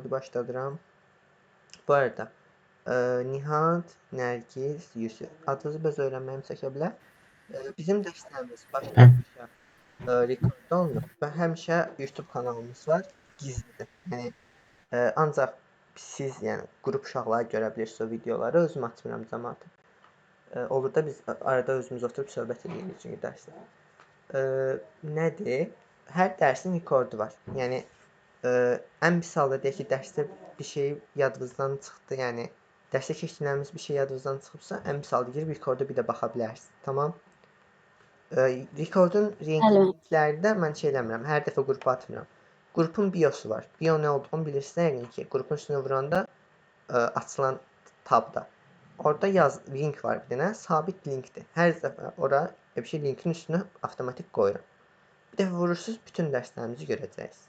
Başladıram. Bu arada Nihat, Nərgiz, Yusif. Adınızı bez öyrənməyim çəkə bilər. Bizim dərslərimiz başdan başa rekord olunur və həmişə YouTube kanalımız var, gizlidir. Yəni ancaq siz, yəni qrup uşaqları görə bilirsiniz o videoları, özüm açmıram cəmaata. Olur da biz arada özümüz oturub söhbət edirik çünki dərsdə. Nədir? Hər dərsin rekordu var. Yəni ən pis halda deyək ki, dərsdə bir şey yadınızdan çıxdı, yəni dərsdə keçdiklərimiz bir şey yadınızdan çıxıbsa, ən pis halda girib rekorda bir də baxa bilərsiniz. Tamam? Rekordun linklərində mən şey eləmirəm, hər dəfə qrupa atmıram. Qrupun biosu var. Bio nə olduğunu bilirsiniz yəqin ki, qrupun üstünə vuranda açılan tabda. Orada yaz link var bir dənə, sabit linkdir. Hər dəfə ora bir şey linkin üstünə avtomatik qoyuram. Bir dəfə vurursunuz, bütün dərslərimizi görəcəksiniz.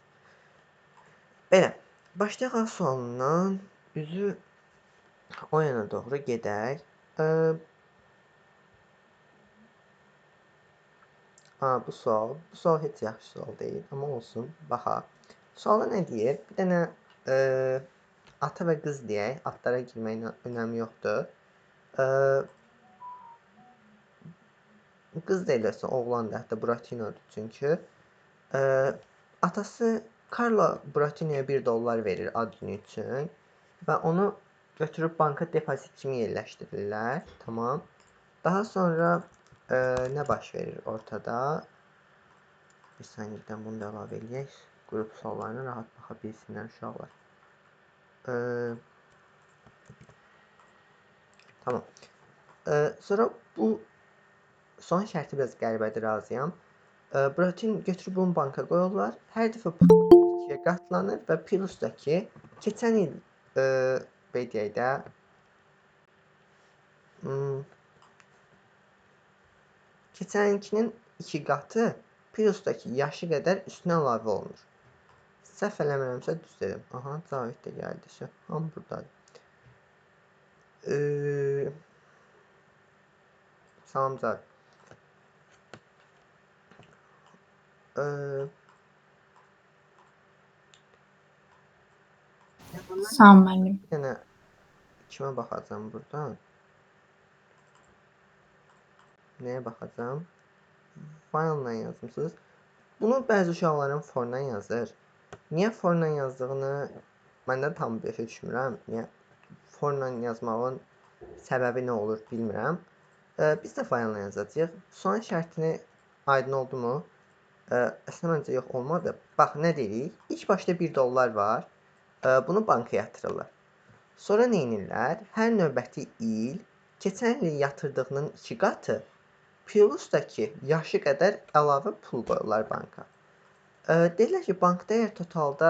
Belə, başlayaq A sualından, üzü o yana doğru gedək. Bu sual, bu sual heç yaxşı sual deyil, amma olsun, baxaq. Sualda nə deyir? Bir dənə ata və qız deyək, adlara girməyin önəmi yoxdur. Qız da eləsin, oğlan da, hətta Buratinodur çünki. Atası Carlo Buratinoya $1 verir ad günü üçün və onu götürüb banka depozit kimi yerləşdirirlər. Tamam. Daha sonra nə baş verir ortada? Bir saniyədən bunu da əlavə eləyək. Qrup suallarına rahat baxa bilsinlər uşaqlar. Tamam. Sonra bu son şərti biraz qəribədir, razıyam. Buratino götürüb bunu banka qoyurlar. Hər dəfə pul 2-yə qatlanır və plusdakı keçən il belə deyək də keçən ilkinin 2 qatı plusdakı yaşı qədər üstünə əlavə olunur. Səhv eləmirəmsə düz dedim. Aha, Cavid də gəldi. Hamı buradadır. Salam Cavid. Salam müəllim. Bir dənə kimə baxacağam buradan? Nəyə baxacağam? File-la yazmısınız. Bunu bəzi uşaqların for-la yazır. Niyə for-la yazdığını mən də tam başa düşmürəm. Niyə for-la yazmağın səbəbi nə olur bilmirəm. Biz də file-la yazacağıq. Son şərtini aydın oldu mu? Əslində məncə yox olmadı. Bax, nə deyirik? İlk başda $1 var. Bunu banka yatırırlar. Sonra nə edirlər? Hər növbəti il keçən il yatırdığının 2 qatı plusdakı yaşı qədər əlavə pul qoyurlar banka. Deyirlər ki, bankda əgər totalda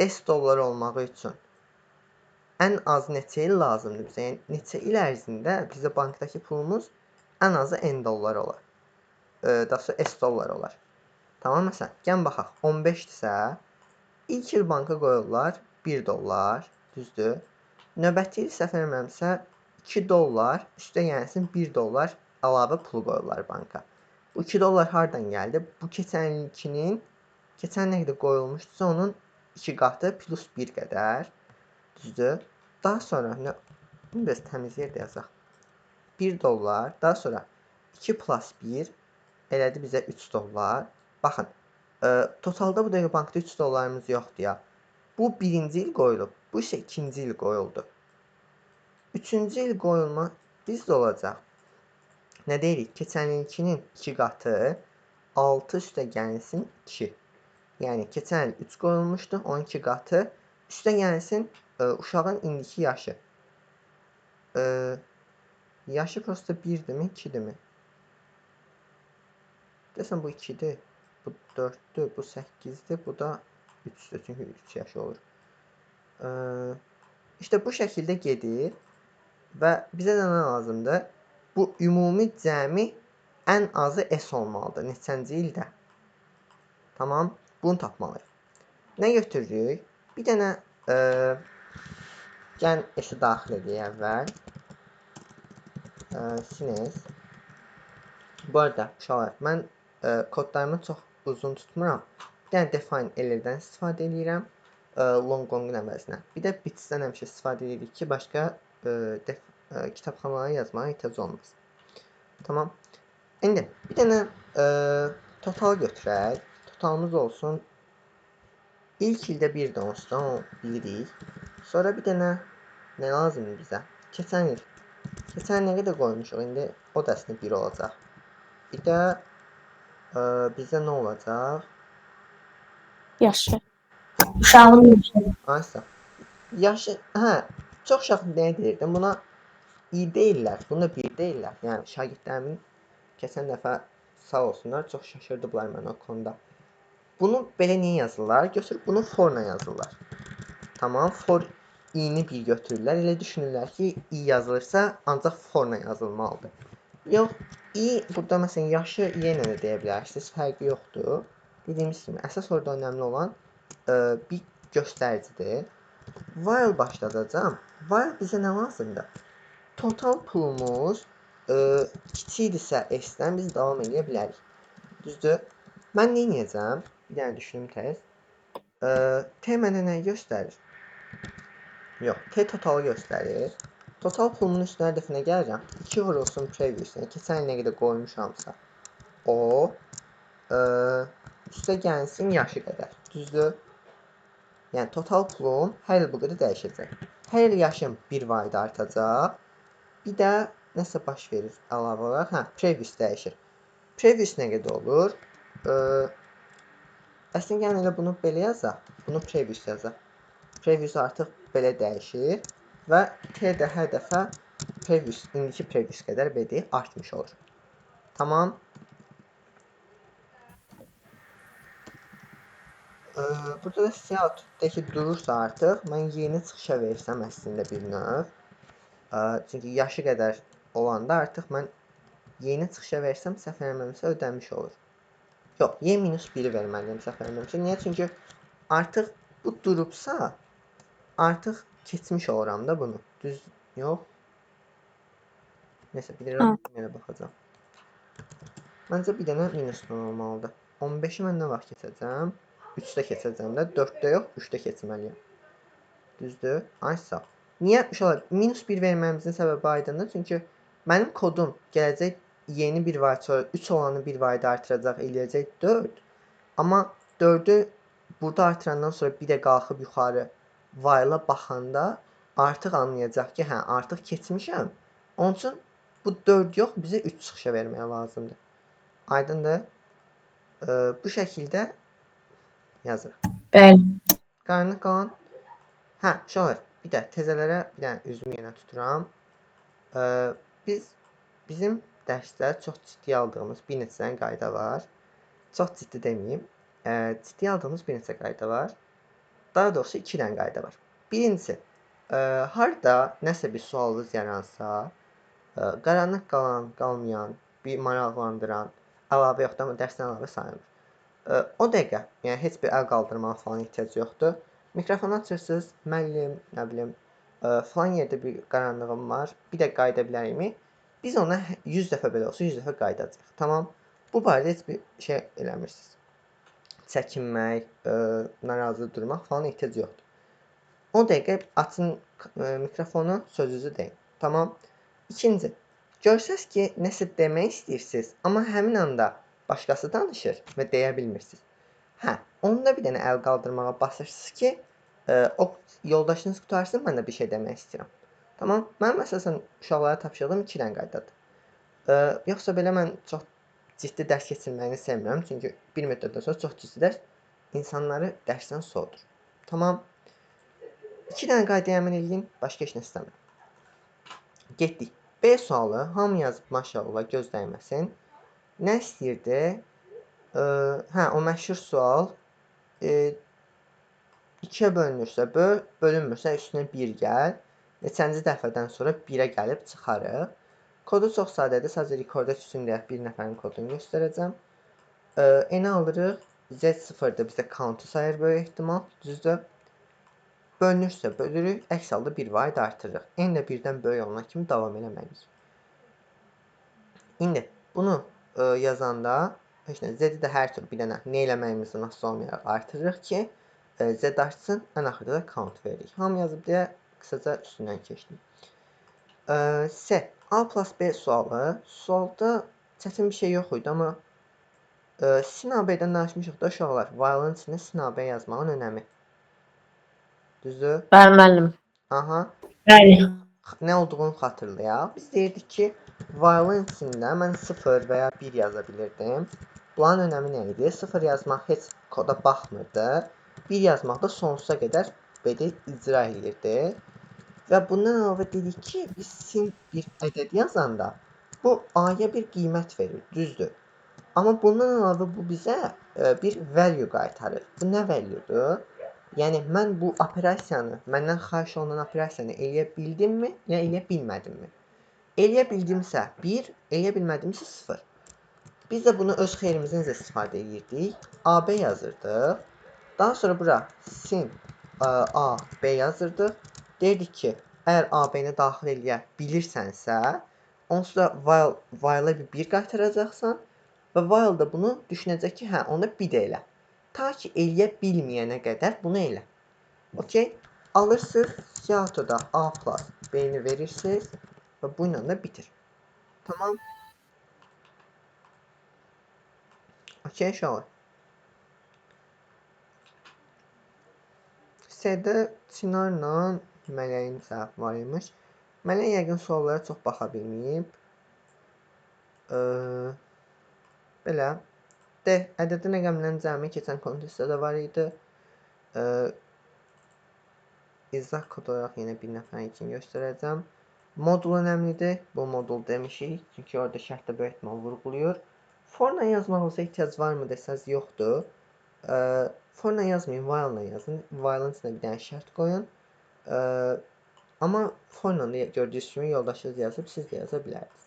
S dollar olmağı üçün ən az neçə il lazımdır bizə? Yəni, neçə il ərzində bizə bankdakı pulumuz ən azı N dollar olar. Daha sonra S dollar olar. Tamam, məsələn, gəlin baxaq. 15-dirsə, ilk il banka qoyurlar $1, düzdür. Növbəti il səhv eləmirəmsə $2, üstə gəlsin $1 əlavə pul qoyurlar banka. Bu $2 hardan gəldi? Bu keçən ilkinin, keçən nə qədər qoyulmuşdursa onun 2 qatı plus 1 qədər, düzdür. Daha sonra, bunu biraz təmiz yerdə yazaq. $1, daha sonra 2 plus 1 elədi bizə $3. Baxın, totalda bu dəqiqə bankda $3 yoxdur ya. Bu birinci il qoyulub, bu isə ikinci il qoyuldu. Üçüncü il qoyulma bizdə olacaq. Nə deyirik? Keçən ilkinin 2 qatı 6 üstə gəlsin 2. Yəni, keçən il 3 qoyulmuşdu, 12 qatı üstə gəlsin uşağın indiki yaşı. Yaşı prosta 1-dirmi, 2-dirmi? Desəm bu 2-dir, bu 4-dür, bu 8-dir, bu da 3-dür, çünki 3 yaşı olur. İşte bu şəkildə gedir və bizə də nə lazımdır? Bu ümumi cəmi ən azı S olmalıdır. Neçənci ildə? Tamam, bunu tapmalıyıq. Nə götürürük? Bir dənə gəlin S-i daxil edək əvvəl. Sin S. Bu arada uşaqlar, mən kodlarımı çox uzun tutmuram. Bir dənə define L-dən istifadə edirəm. Long-long'un əvəzinə. Bir də bitsdən həmişə istifadə edirik ki, başqa kitabxanalara yazmağa ehtiyac olmaz. Tamam. İndi bir dənə total götürək. Totalımız olsun. İlk ildə 1 də onsuz da onu bilirik. Sonra bir dənə nə lazımdır bizə? Keçən il. Keçən il nə qədər qoymuşuq? İndi o da əslində 1 olacaq. Bir də bizə nə olacaq? Yaşı. Uşağın yaşı. Aysa. Yaşı, hə, çox uşaq nə deyirdim? Buna i deyirlər, buna 1 deyirlər. Yəni şagirdlərimin keçən dəfə sağ olsunlar, çox şaşırdıblar məni o konuda. Bunu belə niyə yazırlar? Götürüb bunu for-la yazırlar. Tamam, for i-ni 1 götürürlər. Elə düşünürlər ki, i yazılırsa ancaq for-la yazılmalıdır. Yox, i burada məsələn yaşı yenə də deyə bilərsiniz, fərqi yoxdur. Dediyimiz kimi, əsas orada önəmli olan bir göstəricidir. While başladacağam. While bizə nə lazımdır? Total pulumuz kiçikdirsə S-dən biz davam edə bilərik. Düzdür? Mən nə edəcəm? Bir dənə düşünüm tez. T mənə nə göstərir? Yox, T totalı göstərir. Total pulumun üstünə hər dəfə nə gəlirəm? 2 vurulsun previous. Yəni, keçən il nə qədər qoymuşamsa o üstə gəlsin yaşı qədər. Düzdür? Yəni, total pulum hər il bu qədər dəyişəcək. Hər il yaşım 1 vahid artacaq. Bir də nəsə baş verir əlavə olaraq. Hə, previous dəyişir. Previous nə qədər olur? Əslində, yəni elə bunu belə yazaq. Bunu previous yazaq. Previous artıq belə dəyişir və T də hər dəfə previous, indiki previous qədər belə deyək, artmış olur. Tamam. Burada da cout-dakı durursa artıq, mən yeni çıxışa versəm əslində bir növ. Çünki yaşı qədər olanda artıq mən yeni çıxışa versəm səhv eləməmsə ödənmiş olur. Yox, y minus 1-i verməliyəm səhv eləməmsə. Niyə? Çünki artıq bu durubsa, artıq keçmiş oluram da bunu. Düz, yox. Neysə, bir də yenə baxacağam. Məncə bir dənə minusdan olmalıdır. 15-i mən nə vaxt keçəcəm? 3-də keçəcəm də, 4-də yox, 3-də keçməliyəm. Düzdür? Ay sağ. Niyə? Uşaqlar, minus 1 verməyimizin səbəbi aydındır. Çünki mənim kodum gələcək yeni bir vahid sonra 3 olanı bir vahid artıracaq, eləyəcək 4. Amma 4-ü burada artırandan sonra bir də qalxıb yuxarı while-a baxanda artıq anlayacaq ki, hə, artıq keçmişəm. Onun üçün bu 4 yox, bizə 3 çıxışa verməyə lazımdır. Aydındır? Bu şəkildə yazırıq. Bəli. Qaranlıq qalan. Hə, uşaqlar, bir də tezələrə bir dənə üzümü yenə tuturam. Bizim dərsdə çox ciddi aldığımız bir neçə dənə qayda var. Çox ciddi deməyim. Ciddi aldığımız bir neçə qayda var. Daha doğrusu 2 dənə qayda var. Birincisi, harda nəsə bir sualınız yaransa, qaranlıq qalan, qalmayan, bir maraqlandıran, əlavə yoxdur, amma dərsdən əlavə sayılmır. O dəqiqə, yəni heç bir əl qaldırmağa falan ehtiyac yoxdur. Mikrofonu açırsınız, müəllim, nə bilim, falan yerdə bir qaranlığım var, bir də qayıda bilərikmi? Biz ona 100 dəfə belə olsa, 100 dəfə qayıdacaq. Tamam? Bu barədə heç bir şey eləmirsiniz. Çəkinmək, narazı durmaq falan ehtiyac yoxdur. O dəqiqə açın mikrofonu, sözünüzü deyin. Tamam? İkinci, görsəz ki, nəsə demək istəyirsiniz, amma həmin anda başqası danışır və deyə bilmirsiniz. Hə, onda bir dənə əl qaldırmağa basırsınız ki, o yoldaşınız qurtarsın, mən də bir şey demək istəyirəm. Tamam? Mənim əsasən uşaqlara tapşırdığım 2 dənə qaydadır. Yoxsa belə mən çox ciddi dərs keçirməyini sevmirəm. Çünki bir müddətdən sonra çox ciddi dərs insanları dərsdən soğudur. Tamam? 2 dənə qaydaya əməl eləyin, başqa heç nə istəmirəm. Getdik. B sualı, hamı yazıb maşallah, göz dəyməsin. Nə istəyirdi? Hə, o məşhur sual. 2-yə bölünürsə böl, bölünmürsə üstünə 1 gəl. Neçənci dəfədən sonra 1-ə gəlib çıxarıq. Kodu çox sadədir. Sadəcə rekorda üçün deyək bir nəfərin kodunu göstərəcəm. N alırıq. Z0-da bizə count-u sayır böyük ehtimal. Düzdür? Bölünürsə bölürük. Əks halda 1 vahid artırırıq. N də 1-dən böyük olana kimi davam eləməliyik. İndi bunu yazanda Heç nə, Z-i də hər tür bir dənə nə eləməyimizdən asılı olmayaraq artırırıq ki, Z artsın, ən axırda da count veririk. Hamı yazıb deyə qısaca üstündən keçdim. C, A plus B sualı. Sualda çətin bir şey yox idi, amma sin A B-dən danışmışıq da uşaqlar. While-ın içində sin A B yazmağın önəmi. Düzdür? Bəli, müəllim. Aha. Bəli. Nə olduğunu xatırlayaq. Biz deyirdik ki, while-ın içində mən 0 və ya 1 yaza bilirdim. Bunların önəmi nə idi? 0 yazmaq heç koda baxmırdı. 1 yazmaq da sonsuza qədər belə icra eləyirdi. Və bundan əlavə dedik ki, biz sin bir ədəd yazanda bu A-ya bir qiymət verir, düzdür. Amma bundan əlavə bu bizə bir value qaytarır. Bu nə value-dur? Yəni, mən bu operasiyanı, məndən xahiş olunan operasiyanı eləyə bildimmi, ya eləyə bilmədimmi? Eləyə bildimsə 1, eləyə bilmədimsə 0. Biz də bunu öz xeyrimizə necə istifadə edirdik? AB yazırdıq. Daha sonra bura sin A, B yazırdıq. Deyirdik ki, əgər A, B-ni daxil eləyə bilirsənsə, onsuz da while-a bir 1 qaytaracaqsan və while da bunu düşünəcək ki, hə, onda bir də elə. Ta ki, eləyə bilməyənə qədər bunu elə. Okey? Alırsınız, cout-da A plus B-ni verirsiniz və bununla da bitir. Tamam. Okey, uşaqlar. C-də Çinarla Mələyin səhv var imiş. Mələk yəqin suallara çox baxa bilməyib. Belə. D. Ədədin rəqəmlərin cəmi keçən kontestdə də var idi. İzah kod olaraq yenə bir nəfərin göstərəcəm. Modul önəmlidir. Bu modul demişik. Çünki orada şərtdə böyütmə vurğuluyur. For-la yazmağınıza ehtiyac varmı desəz, yoxdur. For-la yazmayın, while-la yazın. While-ın içinə bir dənə şərt qoyun. Amma for-la da gördüyünüz kimi yoldaşınız yazıb, siz də yaza bilərdiniz.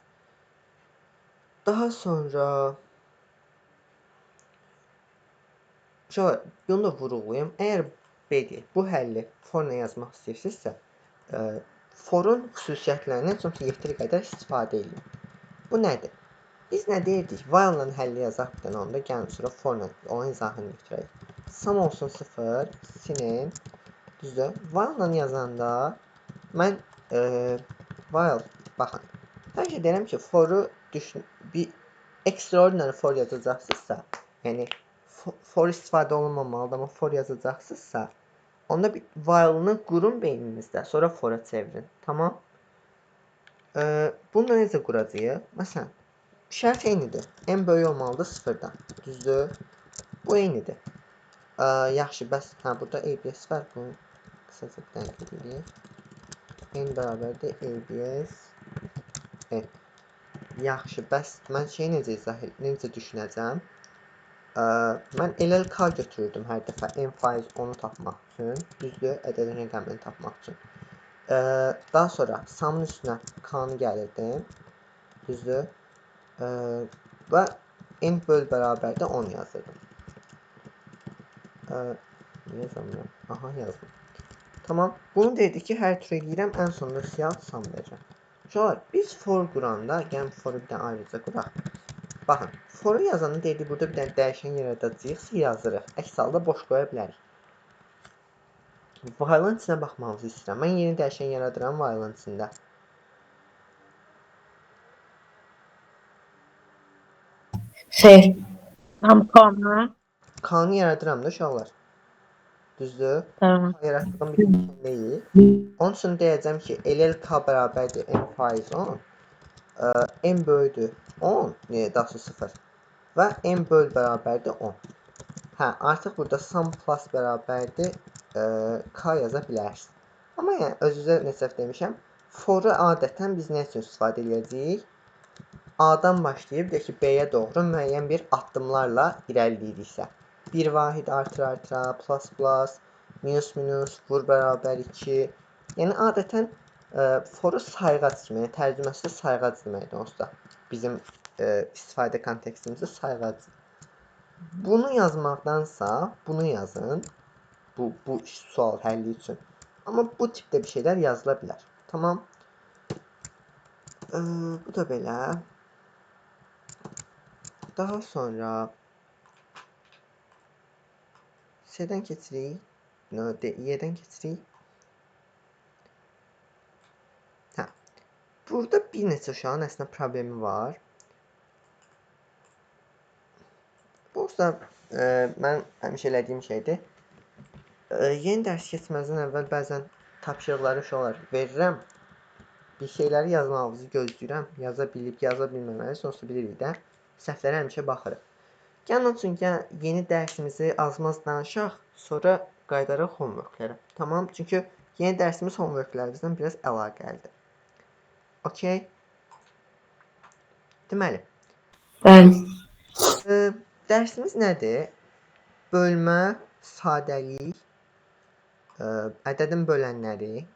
Daha sonra uşaqlar, bunu da vurğulayım. Əgər B deyək, bu həlli for-la yazmaq istəyirsinizsə, for-un xüsusiyyətlərindən çox yeteri qədər istifadə edin. Bu nədir? Biz nə deyirdik? While-la həlli yazaq bir dənə, onda gəlin sonra for-la onun izahını götürək. Sum olsun 0, sinin, düzdür? While-la yazanda mən while, baxın, həmişə deyirəm ki, for-u düşün, bir extraordinary for yazacaqsınızsa, yəni for istifadə olunmamalıdır, amma for yazacaqsınızsa, onda bir while-ını qurun beyninizdə, sonra for-a çevirin. Tamam? Bunu da necə quracağıq? Məsələn, şərt eynidir. M böyük olmalıdır 0-dan. Düzdür? Bu eynidir. Yaxşı, bəs hə, burada ABS var. Bunu qısaca bir dənə qeyd edeyim. N bərabərdir ABS N. Yaxşı, bəs mən şeyi necə izah necə düşünəcəm? Mən LLK götürürdüm hər dəfə M faiz 10-u tapmaq üçün. Düzdür, ədədin rəqəmini tapmaq üçün. Daha sonra sum-ın üstünə K-nı gəlirdim. Düzdür? Və n böl bərabərdə 10 yazırdım. Yazamıram. Aha, yazdım. Tamam. Bunu deyirdik ki, hər tür eləyirəm, ən sonunda siyah sum verəcəm. Uşaqlar, biz for quranda, gəlin foru bir dənə ayrıca quraq. Baxın, foru yazanda deyirdik, burada bir dənə dəyişən yaradacağıq, yazırıq. Əks halda boş qoya bilərik. While-ın içinə baxmağınızı istəyirəm. Mən yeni dəyişən yaradıram while-ın içində. Xeyr. Tam K-nı. K-nı yaradıram da uşaqlar. Düzdür? Tamam. K yaratdığım bir dəyişən deyil. Onun üçün deyəcəm ki, LLK bərabərdir M faiz 10. M böyüdür 10, daha sonra 0. Və M böl bərabərdir 10. Hə, artıq burada sum plus bərabərdir K yaza bilərsiniz. Amma yəni, öz-özə neçə demişəm, for-u adətən biz nə üçün istifadə edəcəyik? A-dan başlayıb, deyək ki, B-yə doğru müəyyən bir addımlarla irəliləyiriksə. Bir vahid artır artıra, plus plus, minus minus, vur bərabər 2. Yəni, adətən for-u sayğac kimi, yəni tərcüməsi də sayğac deməkdir onsuz da. Bizim istifadə kontekstimizdə sayğac. Bunu yazmaqdansa, bunu yazın. Bu sual həlli üçün. Amma bu tipdə bir şeylər yazıla bilər. Tamam. Bu da belə. Daha sonra C-dən keçirik. Y-dən keçirik. Hə. Burada bir neçə uşağın əslində problemi var. Bu da mən həmişə elədiyim şeydir. Yeni dərs keçməzdən əvvəl bəzən tapşırıqları uşaqlar verirəm. Bir şeyləri yazmağınızı gözləyirəm. Yaza bilib, yaza bilməməli, sonrası bilirik də. Səhvlərə həmişə baxırıq. Gəlin onun üçün yeni dərsimizi azmaz danışaq, sonra qayıdarıq homeworklərə. Tamam? Çünki yeni dərsimiz homeworklərimizdən biraz əlaqəlidir. Okey? Deməli. Bəli. Dərsimiz nədir? Bölmə, sadəlik, ədədin bölənləri,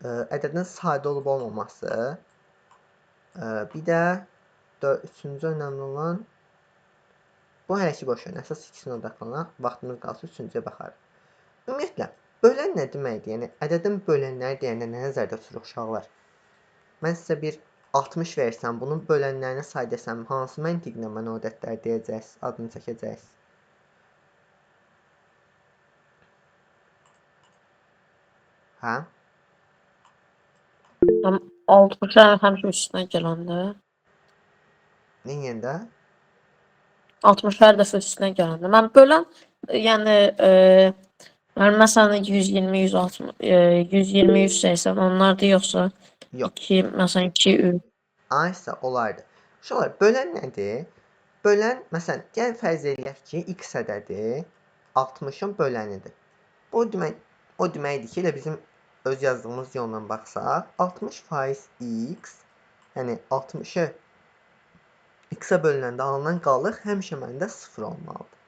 ədədin sadə olub olmaması, bir də üçüncü önəmli olan, bu hələ ki boş verin, əsas ikisinə odaqlanaq, vaxtımız qalsa üçüncüyə baxarıq. Ümumiyyətlə, bölən nə deməkdir? Yəni, ədədin bölənləri deyəndə nə nəzərdə tuturuq uşaqlar? Mən sizə bir 60 versəm, bunun bölənlərini say desəm, hansı məntiqlə mən o ədədləri deyəcəksiniz, adını çəkəcəksiniz? Hə? 60 həmişə üstünə gələndə. Neynəyəndə? 60 hər dəfə üstünə gələndə. Mən bölən, yəni məsələn 120, 160, 120, 180 onlardır yoxsa Yox. 2, məsələn 2, 3. Aysa olardı. Uşaqlar, bölən nədir? Bölən, məsələn, gəl fərz eləyək ki, x ədədi 60-ın bölənidir. Bu demək, o deməkdir ki, elə bizim öz yazdığımız yolla baxsaq, 60% x, yəni 60-ı x-ə bölünəndə alınan qalıq həmişə məndə 0 olmalıdır.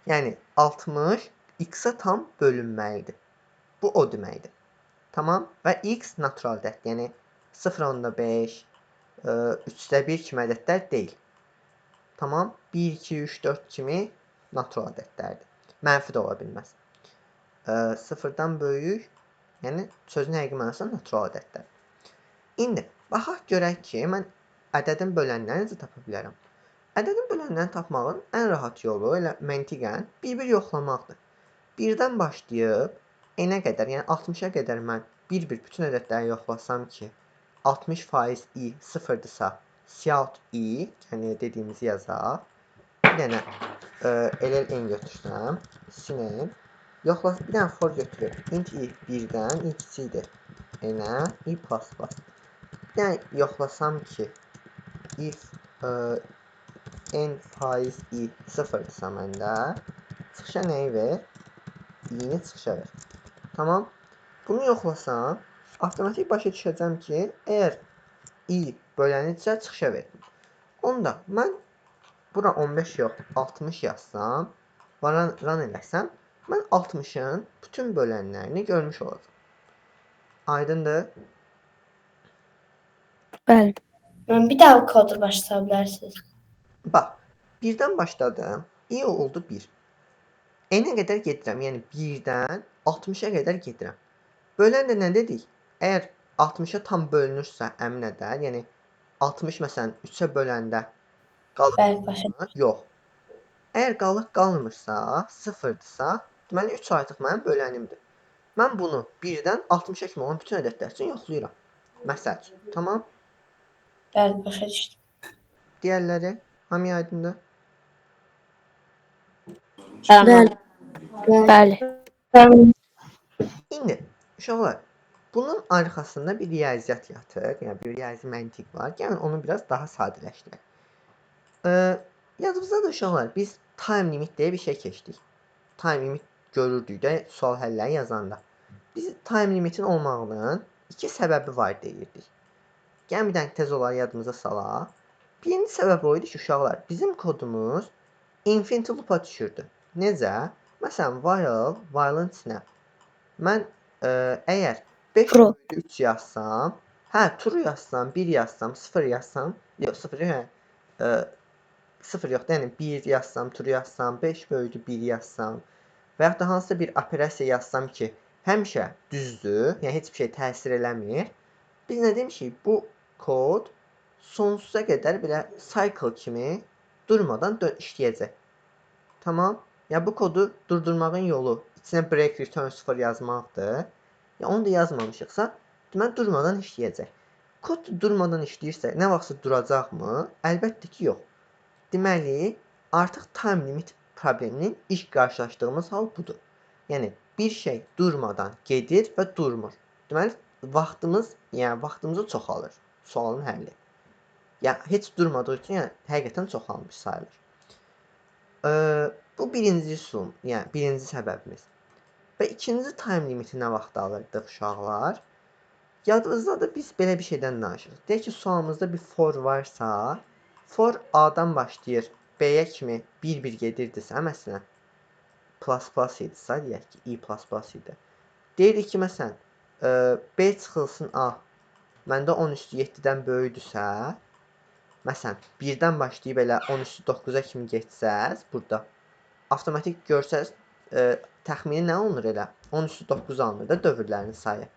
Yəni 60 x-ə tam bölünməlidir. Bu o deməkdir. Tamam? Və x natural ədəddir. Yəni 0.5, 3-də 1 kimi ədədlər deyil. Tamam? 1, 2, 3, 4 kimi natural ədədlərdir. Mənfi də ola bilməz. 0-dan böyük, yəni sözün həqiqi mənası natural ədədlər. İndi baxaq görək ki, mən ədədin bölənlərini necə tapa bilərəm? Ədədin bölənlərini tapmağın ən rahat yolu elə məntiqən bir-bir yoxlamaqdır. 1-dən başlayıb n-ə qədər, yəni 60-a qədər mən bir-bir bütün ədədləri yoxlasam ki, 60% i 0-dırsa, cout i, yəni dediyimizi yazaq. Bir dənə LL n götürsəm, sin n, yoxla, bir dənə for götürüb, int i 1-dən, i kiçikdir n-ə, i plus plus. Bir dənə yoxlasam ki, if n faiz i 0-dırsa məndə, çıxışa nəyi ver? İ-ni çıxışa ver. Tamam. Bunu yoxlasam, avtomatik başa düşəcəm ki, əgər i bölənirsə çıxışa ver. Onda mən bura 15 yox, 60 yazsam, run eləsəm, mən 60-ın bütün bölənlərini görmüş olacağam. Aydındır? Bəli. Mən bir daha kodu başlaya bilərsiniz. Bax, 1-dən başladım. I oldu 1. N-ə qədər gedirəm. Yəni 1-dən 60-a qədər gedirəm. Bölən də nə dedik? Əgər 60-a tam bölünürsə əmin ədəd, yəni 60 məsələn 3-ə böləndə qalır Bəli, başa. Yox. Əgər qalıq qalmırsa, 0-dırsa, deməli 3 artıq mənim bölənimdir. Mən bunu 1-dən 60-a kimi olan bütün ədədlər üçün yoxlayıram. Məsəl üçün. Tamam? Bəli, başa düşdüm. Digərləri hamıya aydındır? Bəli. Bəli. Bəli. İndi uşaqlar, bunun arxasında bir riyaziyyat yatır, yəni bir riyazi məntiq var. Gəlin onu biraz daha sadələşdirək. Yadımızda da uşaqlar, biz time limit deyə bir şey keçdik. Time limit görürdük də sual həlləri yazanda. Biz time limitin olmağının iki səbəbi var deyirdik. Gəlin bir dənə tez olaraq yadımıza salaq. Birinci səbəb o idi ki, uşaqlar, bizim kodumuz infinity loop'a düşürdü. Necə? Məsələn, while-ın içinə mən əgər 5 True. 3 yazsam, hə, true yazsam, 1 yazsam, 0 yazsam, yox, 0 yox, yəni, 0 yox, yəni 1 yazsam, true yazsam, 5 böyüdü 1 yazsam və yaxud da hansısa bir operasiya yazsam ki, həmişə düzdür, yəni heç bir şey təsir eləmir. Biz nə demişik? Bu kod Sonsuza qədər belə cycle kimi durmadan işləyəcək. Tamam? Yəni bu kodu durdurmağın yolu içinə break return 0 yazmaqdır. Yəni onu da yazmamışıqsa, deməli durmadan işləyəcək. Kod durmadan işləyirsə, nə vaxtsa duracaqmı? Əlbəttə ki, yox. Deməli, artıq time limit probleminin ilk qarşılaşdığımız hal budur. Yəni bir şey durmadan gedir və durmur. Deməli, vaxtımız, yəni vaxtımızı çoxalır sualın həlli. Yəni heç durmadığı üçün, yəni həqiqətən çoxalmış sayılır. Bu birinci üsul, yəni birinci səbəbimiz. Və ikinci time limiti nə vaxt alırdıq uşaqlar? Yadınızda biz belə bir şeydən danışırıq. Deyək ki, sualımızda bir for varsa, for A-dan başlayır, B-yə kimi bir-bir gedirdisə, məsələn, plus plus idisə, deyək ki, i plus plus idi. Deyirik ki, məsələn, B çıxılsın A, məndə 10 üstü 7-dən böyükdürsə, məsələn, 1-dən başlayıb elə 10 üstü 9-a kimi getsəz, burada avtomatik görsəz, təxmini nə olunur elə? 10 üstü 9 alınır da dövrlərin sayı.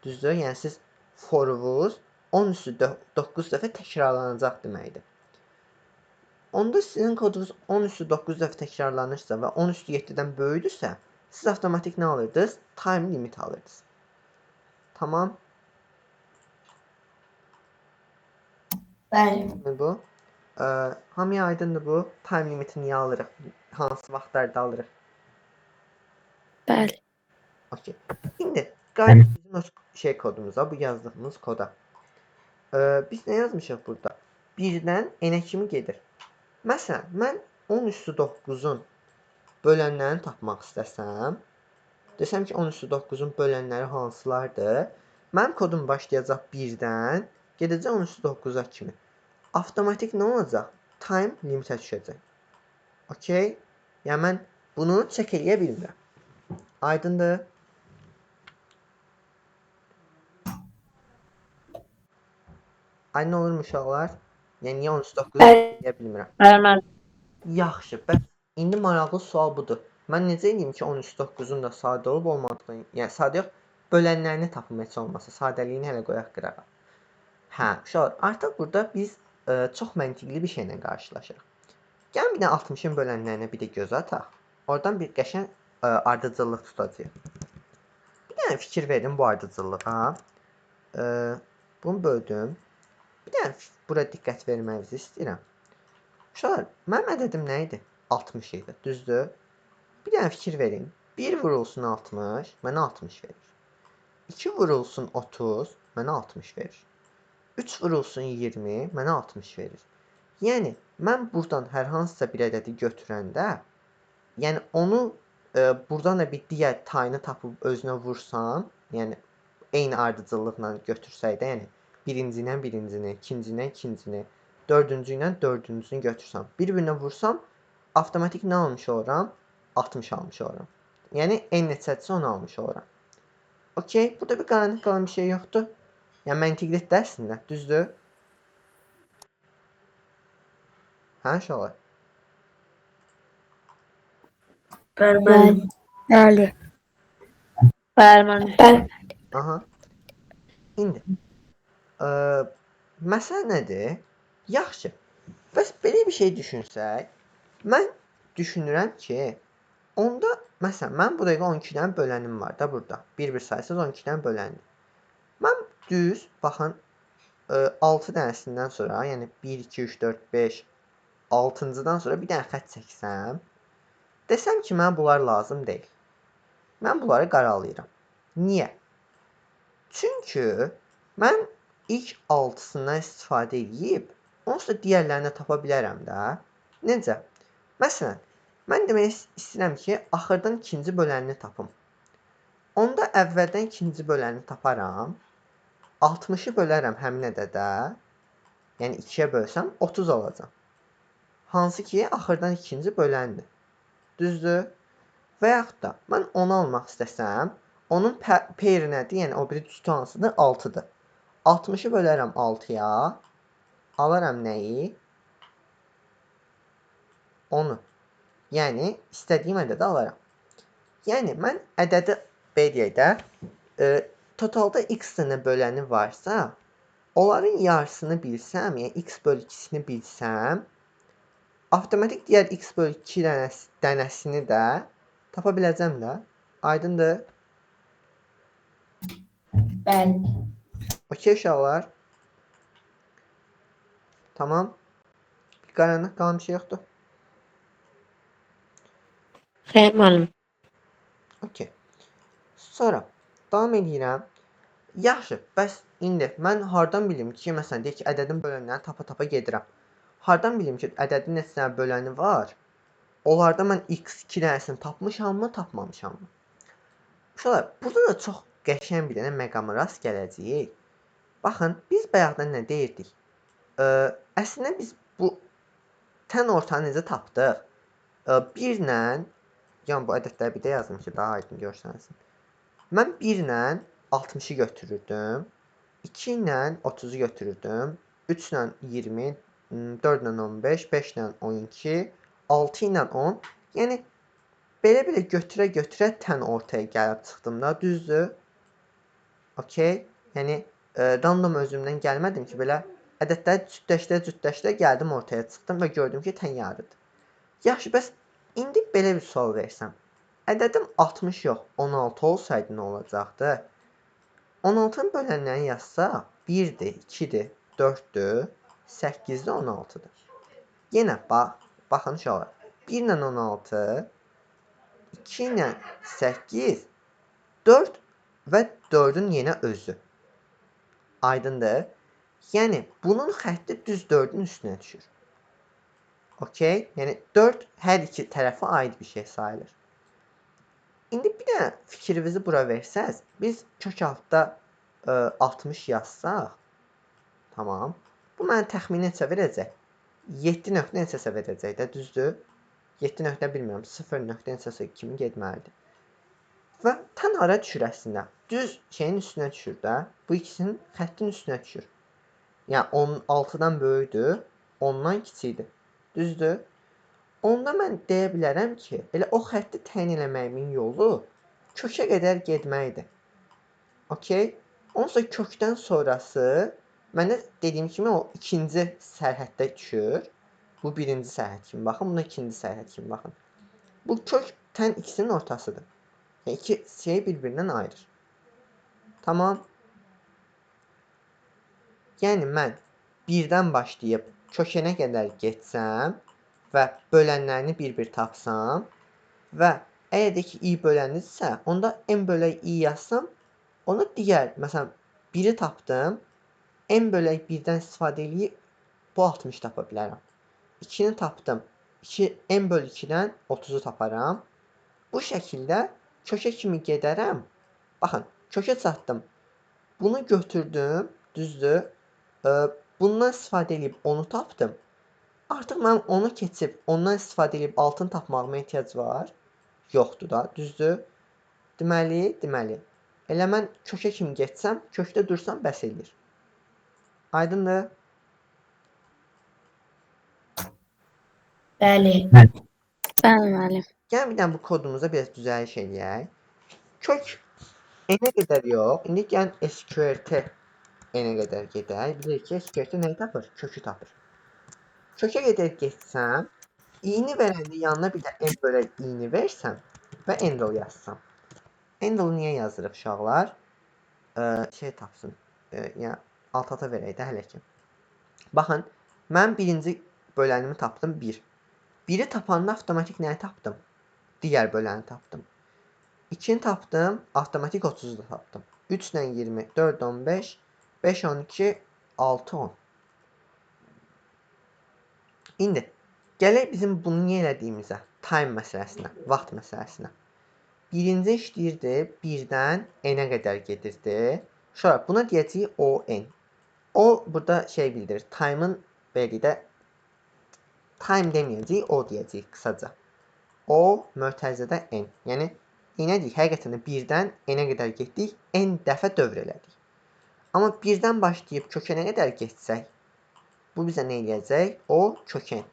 Düzdür? Yəni siz foruvuz 10 üstü 9 dəfə təkrarlanacaq deməkdir. Onda sizin kodunuz 10 üstü 9 dəfə təkrarlanırsa və 10 üstü 7-dən böyükdürsə, siz avtomatik nə alırdınız? Time limit alırdınız. Tamam. Bəli. Bu. Hamıya aydındır bu. Time limiti niyə alırıq? Hansı vaxtlarda alırıq? Bəli. Okey. İndi qayıdaq bizim öz şey kodumuza, bu yazdığımız koda. Biz nə yazmışıq burada? 1-dən n-ə kimi gedir. Məsələn, mən 10 üstü 9-un bölənlərini tapmaq istəsəm, desəm ki, 10 üstü 9-un bölənləri hansılardır? Mənim kodum başlayacaq 1-dən, gedəcək 10 üstü 9-a kimi. Avtomatik nə olacaq? Time limitə düşəcək. Okey? Yəni, mən bunu çək eləyə bilmirəm. Aydındır? Aydın olurmu uşaqlar? Yəni, niyə 10 üstü 9 eləyə bilmirəm? Bəli. Yaxşı, bəs indi maraqlı sual budur. Mən necə eləyim ki, 10 üstü 9-un da sadə olub olmadığını, yəni sadə yox, bölənlərini tapım heç olmasa, sadəliyini hələ qoyaq qırağa. Hə, uşaqlar, artıq burada biz çox məntiqli bir şeylə qarşılaşırıq. Gəlin bir də 60-ın bölənlərinə bir də göz ataq. Oradan bir qəşəng ardıcıllıq tutacağıq. Bir dənə fikir verin bu ardıcıllığa. Bunu böldüm. Bir dənə bura diqqət vermənizi istəyirəm. Uşaqlar, mənim ədədim nə idi? 60 idi, düzdür? Bir dənə fikir verin. 1 vurulsun 60, mənə 60 verir. 2 vurulsun 30, mənə 60 verir. 3 vurulsun 20, mənə 60 verir. Yəni, mən buradan hər hansısa bir ədədi götürəndə, yəni onu buradan da bir digər tayını tapıb özünə vursam, yəni eyni ardıcıllıqla götürsək də, yəni birinci ilə birincini, ikinci ilə ikincini, dördüncü ilə dördüncünü götürsəm, bir-birinə vursam, avtomatik nə almış oluram? 60 almış oluram. Yəni, n neçədirsə onu almış oluram. Okey, burada bir qaranlıq qalan bir şey yoxdur. Yəni, məntiqlidir də əslində, düzdür? Hə, uşaqlar? Bəli, müəllim. Bəli. Bəli, müəllim. Bəli. Aha. İndi, məsələ nədir? Yaxşı, bəs belə bir şey düşünsək, mən düşünürəm ki, onda, məsələn, mən bu dəqiqə 12 dənə bölənim var da burada. Bir-bir saysız 12 dənə böləndir. Mən düz, baxın, 6 dənəsindən sonra, yəni 1, 2, 3, 4, 5, 6-cıdan sonra bir dənə xətt çəksəm, desəm ki, mənə bunlar lazım deyil. Mən bunları qaralayıram. Niyə? Çünki mən ilk 6-sından istifadə edib, onsuz da digərlərini tapa bilərəm də. Necə? Məsələn, mən demək istəyirəm ki, axırdan ikinci bölənini tapım. Onda əvvəldən ikinci bölənini taparam. 60-ı bölərəm həmin ədədə. Yəni 2-yə bölsəm 30 alacam. Hansı ki, axırdan ikinci böləndir. Düzdür? Və yaxud da mən 10 almaq istəsəm, onun peyri nədir? Yəni o biri cütü hansıdır? 6-dır. 60-ı bölərəm 6-ya. Alaram nəyi? 10-u. Yəni, istədiyim ədədi alaram. Yəni, mən ədədi, belə deyək də, totalda x dənə böləni varsa, Onların yarısını bilsəm, yəni x bölü 2-sini bilsəm, avtomatik digər x bölü 2 dənəsini də tapa biləcəm də. Aydındır? Bəli. Okey uşaqlar. Tamam. Bir qaranlıq qalan bir şey yoxdur. Xeyr müəllim. Okey. Sonra davam edirəm. Yaxşı, bəs indi mən hardan bilim ki, məsələn deyək ki, ədədin bölənlərini tapa-tapa gedirəm. Hardan bilim ki, ədədin neçə dənə böləni var? Onlarda mən x2 dənəsini tapmışammı, tapmamışammı? Uşaqlar, burada da çox qəşəng bir dənə məqama rast gələcəyik. Baxın, biz bayaqdan nə deyirdik? Əslində biz bu tən ortanı necə tapdıq? 1 ilə, yəni bu ədədləri bir də yazdım ki, daha aydın görsənsin. Mən 1 ilə 60-ı götürürdüm, 2 ilə 30-u götürürdüm, 3 ilə 20, 4 ilə 15, 5 ilə 12, 6 ilə 10. Yəni belə-belə götürə-götürə tən ortaya gəlib çıxdım da, düzdür? Okey. Yəni random özümdən gəlmədim ki, belə ədədləri cütləşdirə-cütləşdirə gəldim ortaya çıxdım və gördüm ki, tən yarıdır. Yaxşı, bəs indi belə bir sual versəm. Ədədim 60 yox, 16 olsaydı nə olacaqdı? 16-nın bölənlərini yazsaq, 1-dir, 2-dir, 4-dür, 8-dir, 16-dır. Yenə bax, baxın uşaqlar. 1 ilə 16, 2 ilə 8, 4 və 4-ün yenə özü. Aydındır? Yəni, bunun xətti düz 4-ün üstünə düşür. Okey? Yəni, 4 hər iki tərəfə aid bir şey sayılır. İndi bir dənə fikrinizi bura versəz, biz kök altda 60 yazsaq, tamam. Bu mənə təxmini neçə verəcək? 7 nöqtə neçəsə verəcək də, düzdür? 7 nöqtə bilmirəm, 0 nöqtə neçəsə kimi getməlidir. Və tən hara düşür əslində? Düz şeyin üstünə düşür də. Bu ikisinin xəttin üstünə düşür. Yəni 16-dan böyükdür, 10-dan kiçikdir. Düzdür? Onda mən deyə bilərəm ki, elə o xətti təyin eləməyimin yolu kökə qədər getməkdir. Okey? Onsa kökdən sonrası mənə dediyim kimi o ikinci sərhəddə düşür. Bu birinci sərhəd kimi baxın, buna ikinci sərhəd kimi baxın. Bu kök tən ikisinin ortasıdır. Yəni iki şeyi bir-birindən ayırır. Tamam. Yəni mən birdən başlayıb kökənə qədər getsəm və bölənlərini bir-bir tapsam və əgər də ki i bölənlidirsə, onda m bölək i yazsam, onu digər, məsələn, 1-i tapdım, m bölək 1-dən istifadə eləyib bu 60 tapa bilərəm. 2-ni tapdım, 2, m bölü 2-dən 30-u taparam. Bu şəkildə kökə kimi gedərəm. Baxın, kökə çatdım. Bunu götürdüm, düzdür. Bundan istifadə eləyib onu tapdım. Artıq mənim onu keçib, ondan istifadə eləyib altını tapmağıma ehtiyac var? Yoxdur da, düzdür? Deməli, elə mən kökə kimi getsəm, kökdə dursam bəs eləyir. Aydındır? Bəli. Bəli müəllim. Gəlin bir dənə bu kodumuza biraz düzəliş eləyək. Kök n-ə qədər yox. İndi gəlin SQRT n-ə qədər gedək. Bilirik ki, SQRT nəyi tapır? Kökü tapır. Kökə qədər getsəm, i-ni verəndə yanına bir də m bölək i-ni versəm və endl yazsam. Endl niyə yazırıq uşaqlar? Şey tapsın. Yəni alt-alta verək də hələ ki. Baxın, mən birinci bölənimi tapdım 1. 1-i tapanda avtomatik nəyi tapdım? Digər böləni tapdım. 2-ni tapdım, avtomatik 30-u da tapdım. 3 ilə 20, 4, 15, 5, 12, 6, 10. İndi gələk bizim bunu niyə elədiyimizə, time məsələsinə, vaxt məsələsinə. Birinci işləyirdi, 1-dən n-ə qədər gedirdi. Sonra buna deyəcəyik O, N. O burada şey bildirir, time-ın belə deyək də, time deməyəcəyik, O deyəcəyik qısaca. O mötərizədə N. Yəni, nə deyik? Həqiqətən də 1-dən n-ə qədər getdik, n dəfə dövr elədik. Amma 1-dən başlayıb kökə nə qədər getsək, bu bizə nə eləyəcək? O kökən.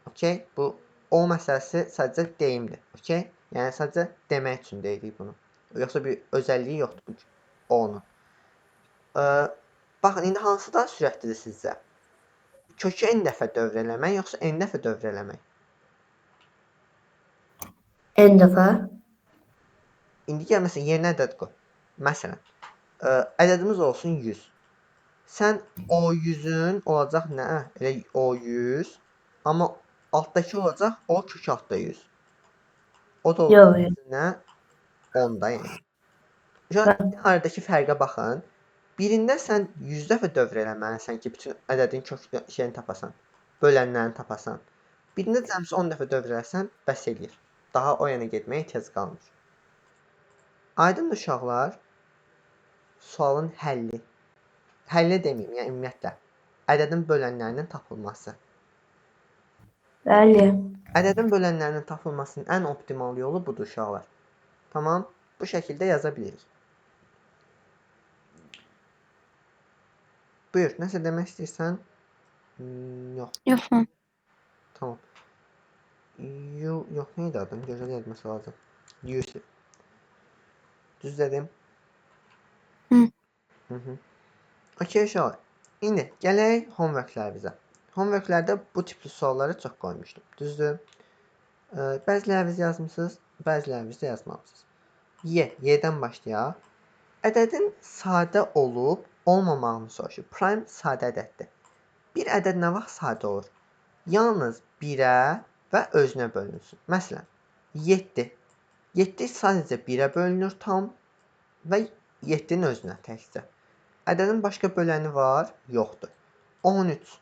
Okey, bu O məsələsi sadəcə deyimdir. Okey? Yəni sadəcə demək üçün deyirik bunu. Yoxsa bir özəlliyi yoxdur bu O-nun. Baxın, indi hansı daha sürətlidir sizcə? Kökü n dəfə dövr eləmək, yoxsa n dəfə dövr eləmək? N dəfə. İndi gəl, məsələn, yerinə ədəd qoy. Məsələn, ədədimiz olsun 100. Sən o 100-ün olacaq nə? Elə o 100, amma altdakı olacaq o kök altda 100. O da olacaq Yox, nə? 10-da yəni. Uşaqlar, aradakı fərqə baxın. Birində sən 100 dəfə dövr eləməlisən ki, bütün ədədin kök şeyini tapasan, bölənlərini tapasan. Birində cəmsi 10 dəfə dövr eləsən, bəs eləyir. Daha o yana getməyə ehtiyac qalmır. Aydındır uşaqlar, sualın həlli. Həlli deməyim, yəni ümumiyyətlə, ədədin bölənlərinin tapılması. Bəli. Ədədin bölənlərinin tapılmasının ən optimal yolu budur uşaqlar. Tamam, bu şəkildə yaza bilirik. Buyur, nəsə demək istəyirsən? Yox. Yox, müəllim. Tamam. Yox, nə idi adım? Gözəl yadıma salacağım. Yusif. Düz dedim? Hı. Hı. Okey, uşaqlar. İndi gələk homeworklərimizə. Homeworklərdə bu tipli sualları çox qoymuşdum. Düzdür? Bəziləriniz yazmısınız, bəziləriniz də yazmamışsınız. Y, Y-dən başlayaq. Ədədin sadə olub olmamağını soruşur. Prime sadə ədəddir. Bir ədəd nə vaxt sadə olur? Yalnız 1-ə və özünə bölünsün. Məsələn, 7. 7 sadəcə 1-ə bölünür tam və 7-nin özünə təkcə. Ədədin başqa böləni var? Yoxdur. 13.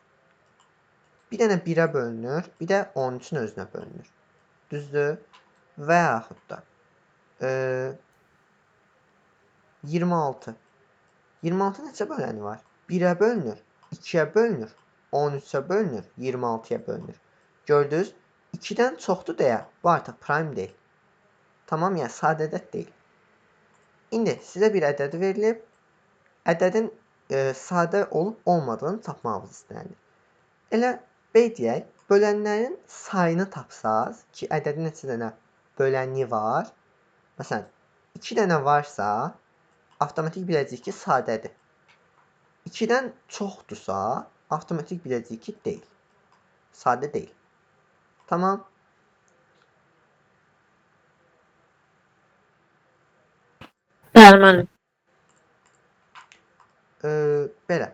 Bir dənə 1-ə bölünür, bir də 13-ün özünə bölünür. Düzdür? Və yaxud da 26. 26 neçə böləni var? 1-ə bölünür, 2-yə bölünür, 13-ə bölünür, 26-ya bölünür. Gördünüz? 2-dən çoxdur deyə bu artıq prime deyil. Tamam, yəni sadə ədəd deyil. İndi sizə bir ədəd verilib. Ədədin sadə olub olmadığını tapmağınız istənilir. Elə B deyək, bölənlərin sayını tapsaz ki, ədədin neçə dənə böləni var. Məsələn, 2 dənə varsa, avtomatik biləcəyik ki, sadədir. 2-dən çoxdursa, avtomatik biləcəyik ki, deyil. Sadə deyil. Tamam. Bəli, müəllim. Belə.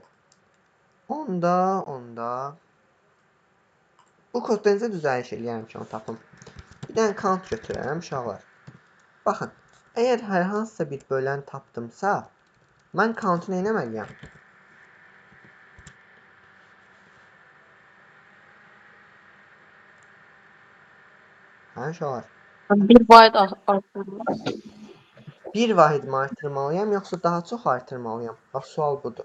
Onda. Bu kodda necə düzəliş eləyərəm ki, onu tapım. Bir dənə count götürərəm, uşaqlar. Baxın, əgər hər hansısa bir bölən tapdımsa, mən count-u nə etməliyəm? Hə, uşaqlar? Bir vahid artırmalıyam. Bir vahid mi artırmalıyam, yoxsa daha çox artırmalıyam? Bax, sual budur.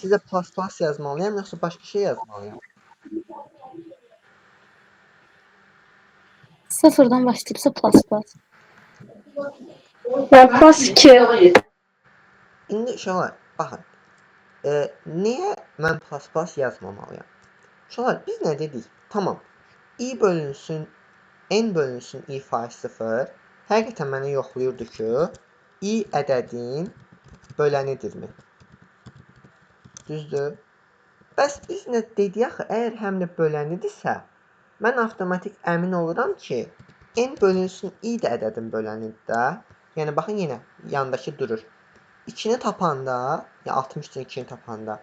Sizə plus plus yazmalıyam, yoxsa başqa şey yazmalıyam? Sıfırdan başlayıbsa plus plus. Plus 2. İndi uşaqlar, baxın. Niyə mən plus plus yazmamalıyam? Uşaqlar, biz nə dedik? Tamam. I bölünsün, n bölünsün i faiz 0. Həqiqətən mənə yoxlayırdı ki, i ədədin bölənidirmi? Düzdür? Bəs biz nə dedik axı, əgər həm də bölənidirsə, mən avtomatik əmin oluram ki, n bölünsün i də ədədin bölənidir də. Yəni, baxın, yenə yandakı durur. 2-ni tapanda, yəni 60 üçün 2-ni tapanda,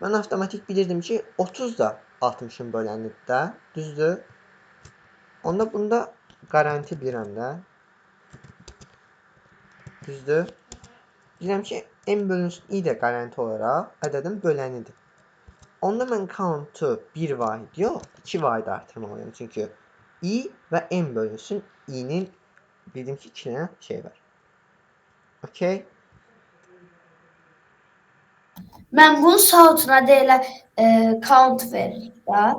mən avtomatik bilirdim ki, 30 da 60-ın bölənidir də. Düzdür? Onda bunda qaranti bilirəm də. Düzdür? Bilirəm ki, n bölünsün i də qaranti olaraq ədədin bölənidir. Onda mən count-u 1 vahid yox, 2 vahid artırmalıyam. Çünki i və n bölünsün i-nin bildim ki, 2 dənə şey var. Okey? Mən bunun soutuna da elə count veririk da.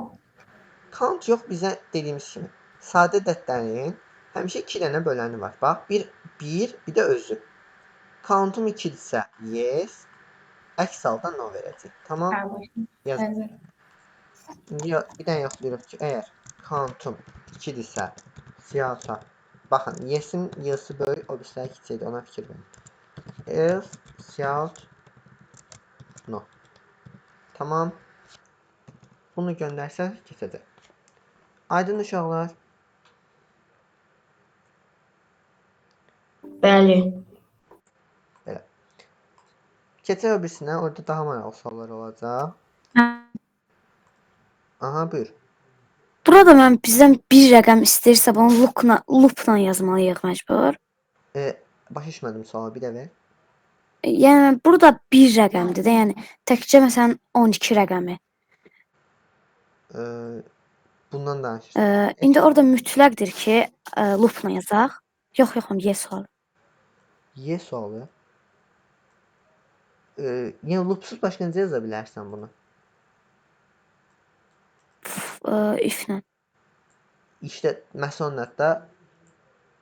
Count yox, bizə dediyimiz kimi. Sadə ədədlərin həmişə 2 dənə böləni var. Bax, bir, bir də özü. Count-um 2-dirsə, yes. Əks halda no verəcək. Tamam? Yaz. İndi bir dənə yoxlayırıq ki, əgər count-um 2-dirsə, siyahıta Baxın, yes-in y-sı böyük, o birisləri kiçikdir, ona fikir verin. Else cout no. Tamam. Bunu göndərsək keçəcək. Aydın uşaqlar. Bəli. Belə. Keçək o birisinə, orada daha maraqlı suallar olacaq. Aha, buyur. Burada mən bizdən bir rəqəm istəyirsə bunu loopla yazmalıyıq məcbur. Başa düşmədim sualı, bir də ver. Yəni burada bir rəqəmdir də, yəni təkcə məsələn 12 rəqəmi. Bundan danışırsan. İndi orada mütləqdir ki, loopla yazaq. Yox, yox, Y sualı. Y sualı. Yəni loopsuz başqa necə yaza bilərsən bunu? If-lə. İşte məsələn hətta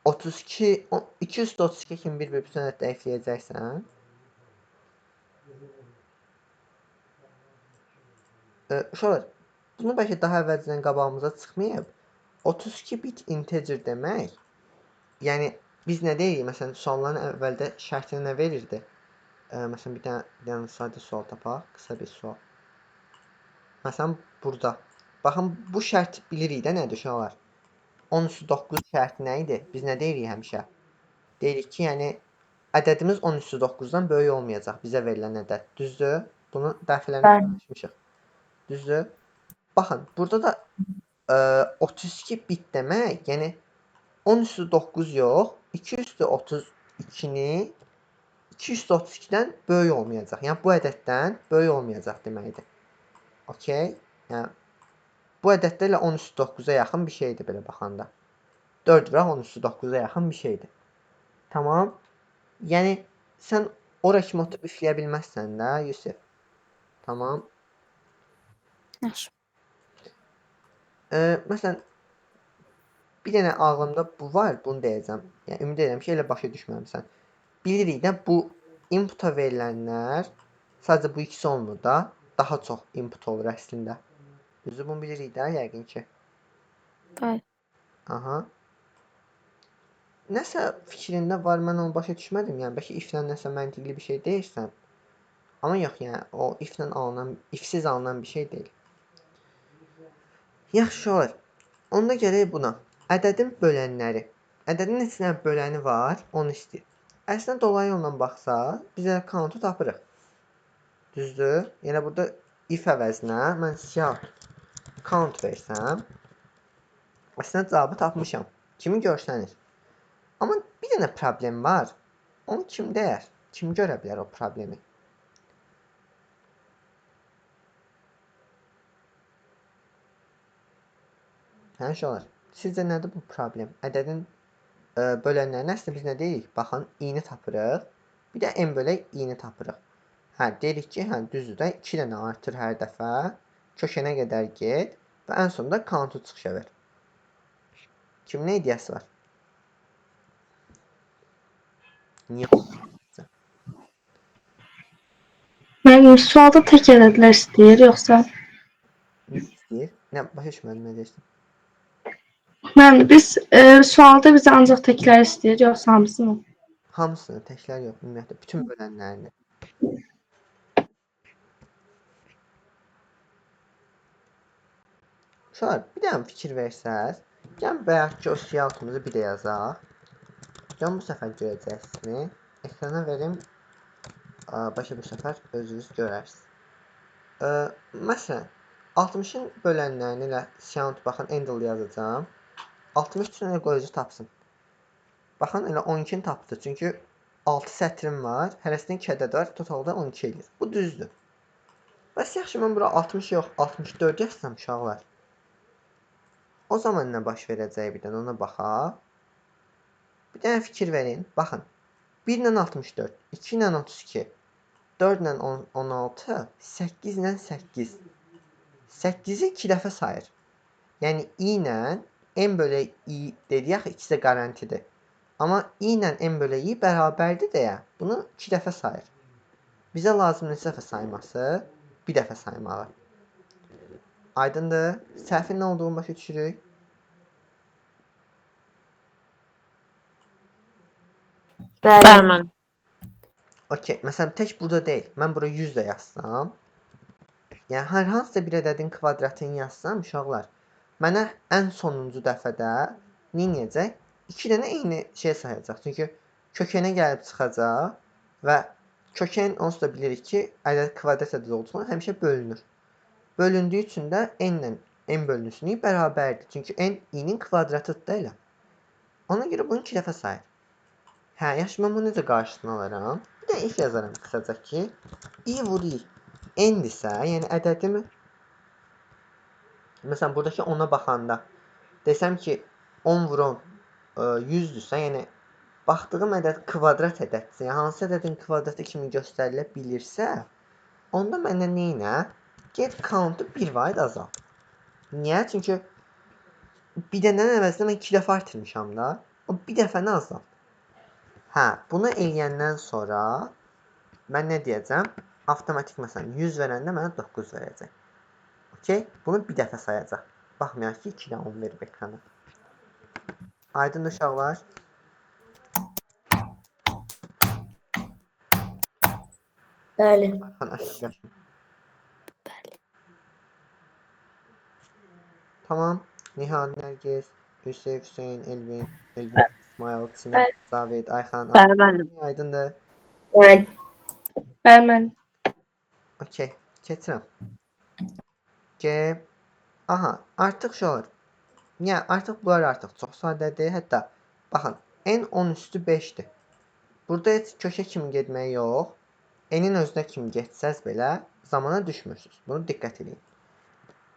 32 232 kimi bir bütün ədəddə ifləyəcəksən. Uşaqlar, bunu bəlkə daha əvvəlcədən qabağımıza çıxmayıb. 32 bit integer demək, yəni biz nə deyirik? Məsələn, sualların əvvəldə şərtini nə verirdi? Məsələn, bir dənə sadə sual tapaq, qısa bir sual. Məsələn, burada. Baxın, bu şərt bilirik də nədir uşaqlar? 10 üstü 9 şərti nə idi? Biz nə deyirik həmişə? Deyirik ki, yəni ədədimiz 10 üstü 9-dan böyük olmayacaq bizə verilən ədəd. Düzdür? Bunu dəfələrlə danışmışıq. Düzdür? Baxın, burada da 32 bit demək, yəni 10 üstü 9 yox, 2 üstü 32-ni 2 üstü 32-dən böyük olmayacaq. Yəni bu ədəddən böyük olmayacaq deməkdir. Okey? Yəni bu ədəddə elə 10 üstü 9-a yaxın bir şeydir belə baxanda. 4 vuraq 10 üstü 9-a yaxın bir şeydir. Tamam. Yəni sən ora kimi oturub üfləyə bilməzsən də, Yusif. Tamam. Yaxşı. Məsələn, bir dənə ağlımda bu var, bunu deyəcəm. Yəni ümid edirəm ki, elə başa düşməmisən. Bilirik də bu inputa verilənlər sadəcə bu ikisi olmur da, daha çox input olur əslində. Düzdür, bunu bilirik də yəqin ki. Bəli. Aha. Nəsə fikrində var, mən onu başa düşmədim. Yəni bəlkə if-lə nəsə məntiqli bir şey deyirsən. Amma yox, yəni o if-lə alınan, if-siz alınan bir şey deyil. Yaxşı olar. Onda gələk buna. Ədədin bölənləri. Ədədin neçə dənə böləni var, onu istəyir. Əslində dolayı yolla baxsaq, biz elə count-u tapırıq. Düzdür? Yəni burada if əvəzinə mən cout count versəm, əslində cavabı tapmışam. Kimi görsənir. Amma bir dənə problem var. Onu kim deyər? Kim görə bilər o problemi? Hə, uşaqlar, sizcə nədir bu problem? Ədədin bölənlərini əslində biz nə deyirik? Baxın, i-ni tapırıq. Bir də n bölək i-ni tapırıq. Hə, deyirik ki, hə, düzdür də, 2 dənə artır hər dəfə. Kökənə qədər get və ən sonunda count-u çıxışa ver. Kimin nə ideyası var? Niyə? Müəllim, sualda tək ədədlər istəyir, yoxsa? Nə istəyir? Nə, başa düşmədim, nə deyirsən? Müəllim, biz sualda bizə ancaq təklər istəyir, yoxsa hamısını? Hamısını, təklər yox, ümumiyyətlə, bütün bölənlərini. Uşaqlar, bir dənə fikir versəz, gəlin bayaqki o cout'umuzu bir də yazaq. Gəlin bu səfər görəcəksinizmi? Ekrana verim. Başa bu səfər özünüz görərsiniz. Məsələn, 60-ın bölənlərini elə cout, baxın, endl yazacağam. 60 üçün elə qoy özü tapsın. Baxın, elə 12-ni tapdı. Çünki 6 sətrim var. Hərəsinin 2 ədədi var. Totalda 12 eləyir. Bu düzdür. Bəs yaxşı, mən bura 60 yox, 64 yazsam uşaqlar. O zaman nə baş verəcək bir dənə ona baxaq. Bir dənə fikir verin. Baxın. 1 ilə 64, 2 ilə 32, 4 ilə 16, 8 ilə 8. 8-i 2 dəfə sayır. Yəni i ilə m bölək i dedik axı, ikisi də qarantidir. Amma i ilə m bölək i bərabərdir deyə bunu 2 dəfə sayır. Bizə lazım neçə dəfə sayması? Bir dəfə saymağı. Aydındır? Səhvin nə olduğunu başa düşürük? Bəli. Bəli müəllim. Okey, məsələn tək burada deyil. Mən bura 100 də yazsam, yəni hər hansısa bir ədədin kvadratını yazsam uşaqlar, mənə ən sonuncu dəfədə nə edəcək? 2 dənə eyni şey sayacaq. Çünki kökənə gəlib çıxacaq və kökən onsuz da bilirik ki, ədəd kvadrat ədəd olduğundan həmişə bölünür. Bölündüyü üçün də n ilə n bölünsünlüyü bərabərdir. Çünki n i-nin kvadratıdır da elə. Ona görə bunu 2 dəfə sayır. Hə, yaxşı, mən bunu necə qarşısını alaram? Bir də if yazaram qısaca ki, i vur i n-dirsə, yəni ədədimi məsələn, buradakı 10-a baxanda desəm ki, 10 vur 10 100-dürsə, yəni baxdığım ədəd kvadrat ədəddirsə, yəni hansı ədədin kvadratı kimi göstərilə bilirsə, onda məndən nə ilə? Get count-u 1 vahid azalt. Niyə? Çünki bir dənənin əvəzinə mən 2 dəfə artırmışam da. O bir dəfəni azalt. Hə, bunu eləyəndən sonra mən nə deyəcəm? Avtomatik məsələn 100 verəndə mənə 9 verəcək. Okey? Bunu bir dəfə sayacaq. Baxmayaraq ki, 2 də 10 verib ekrana. Aydın uşaqlar? Bəli. Baxın, aşağı. Tamam. Nihan, Nərgiz, Hüseyn, Hüseyn, Elvin, Elvin, İsmail, Sinan, Zavid, Ayxan, Bəli müəllim. Aydındır. Bəli. Bəli müəllim. Okey, keçirəm. G. Aha, artıq uşaqlar. Yəni artıq bunlar artıq çox sadədir. Hətta baxın, n 10 üstü 5-dir. Burada heç kökə kimi getməyi yox, n-in özünə kimi getsəz belə zamana düşmürsünüz. Bunu diqqət edin.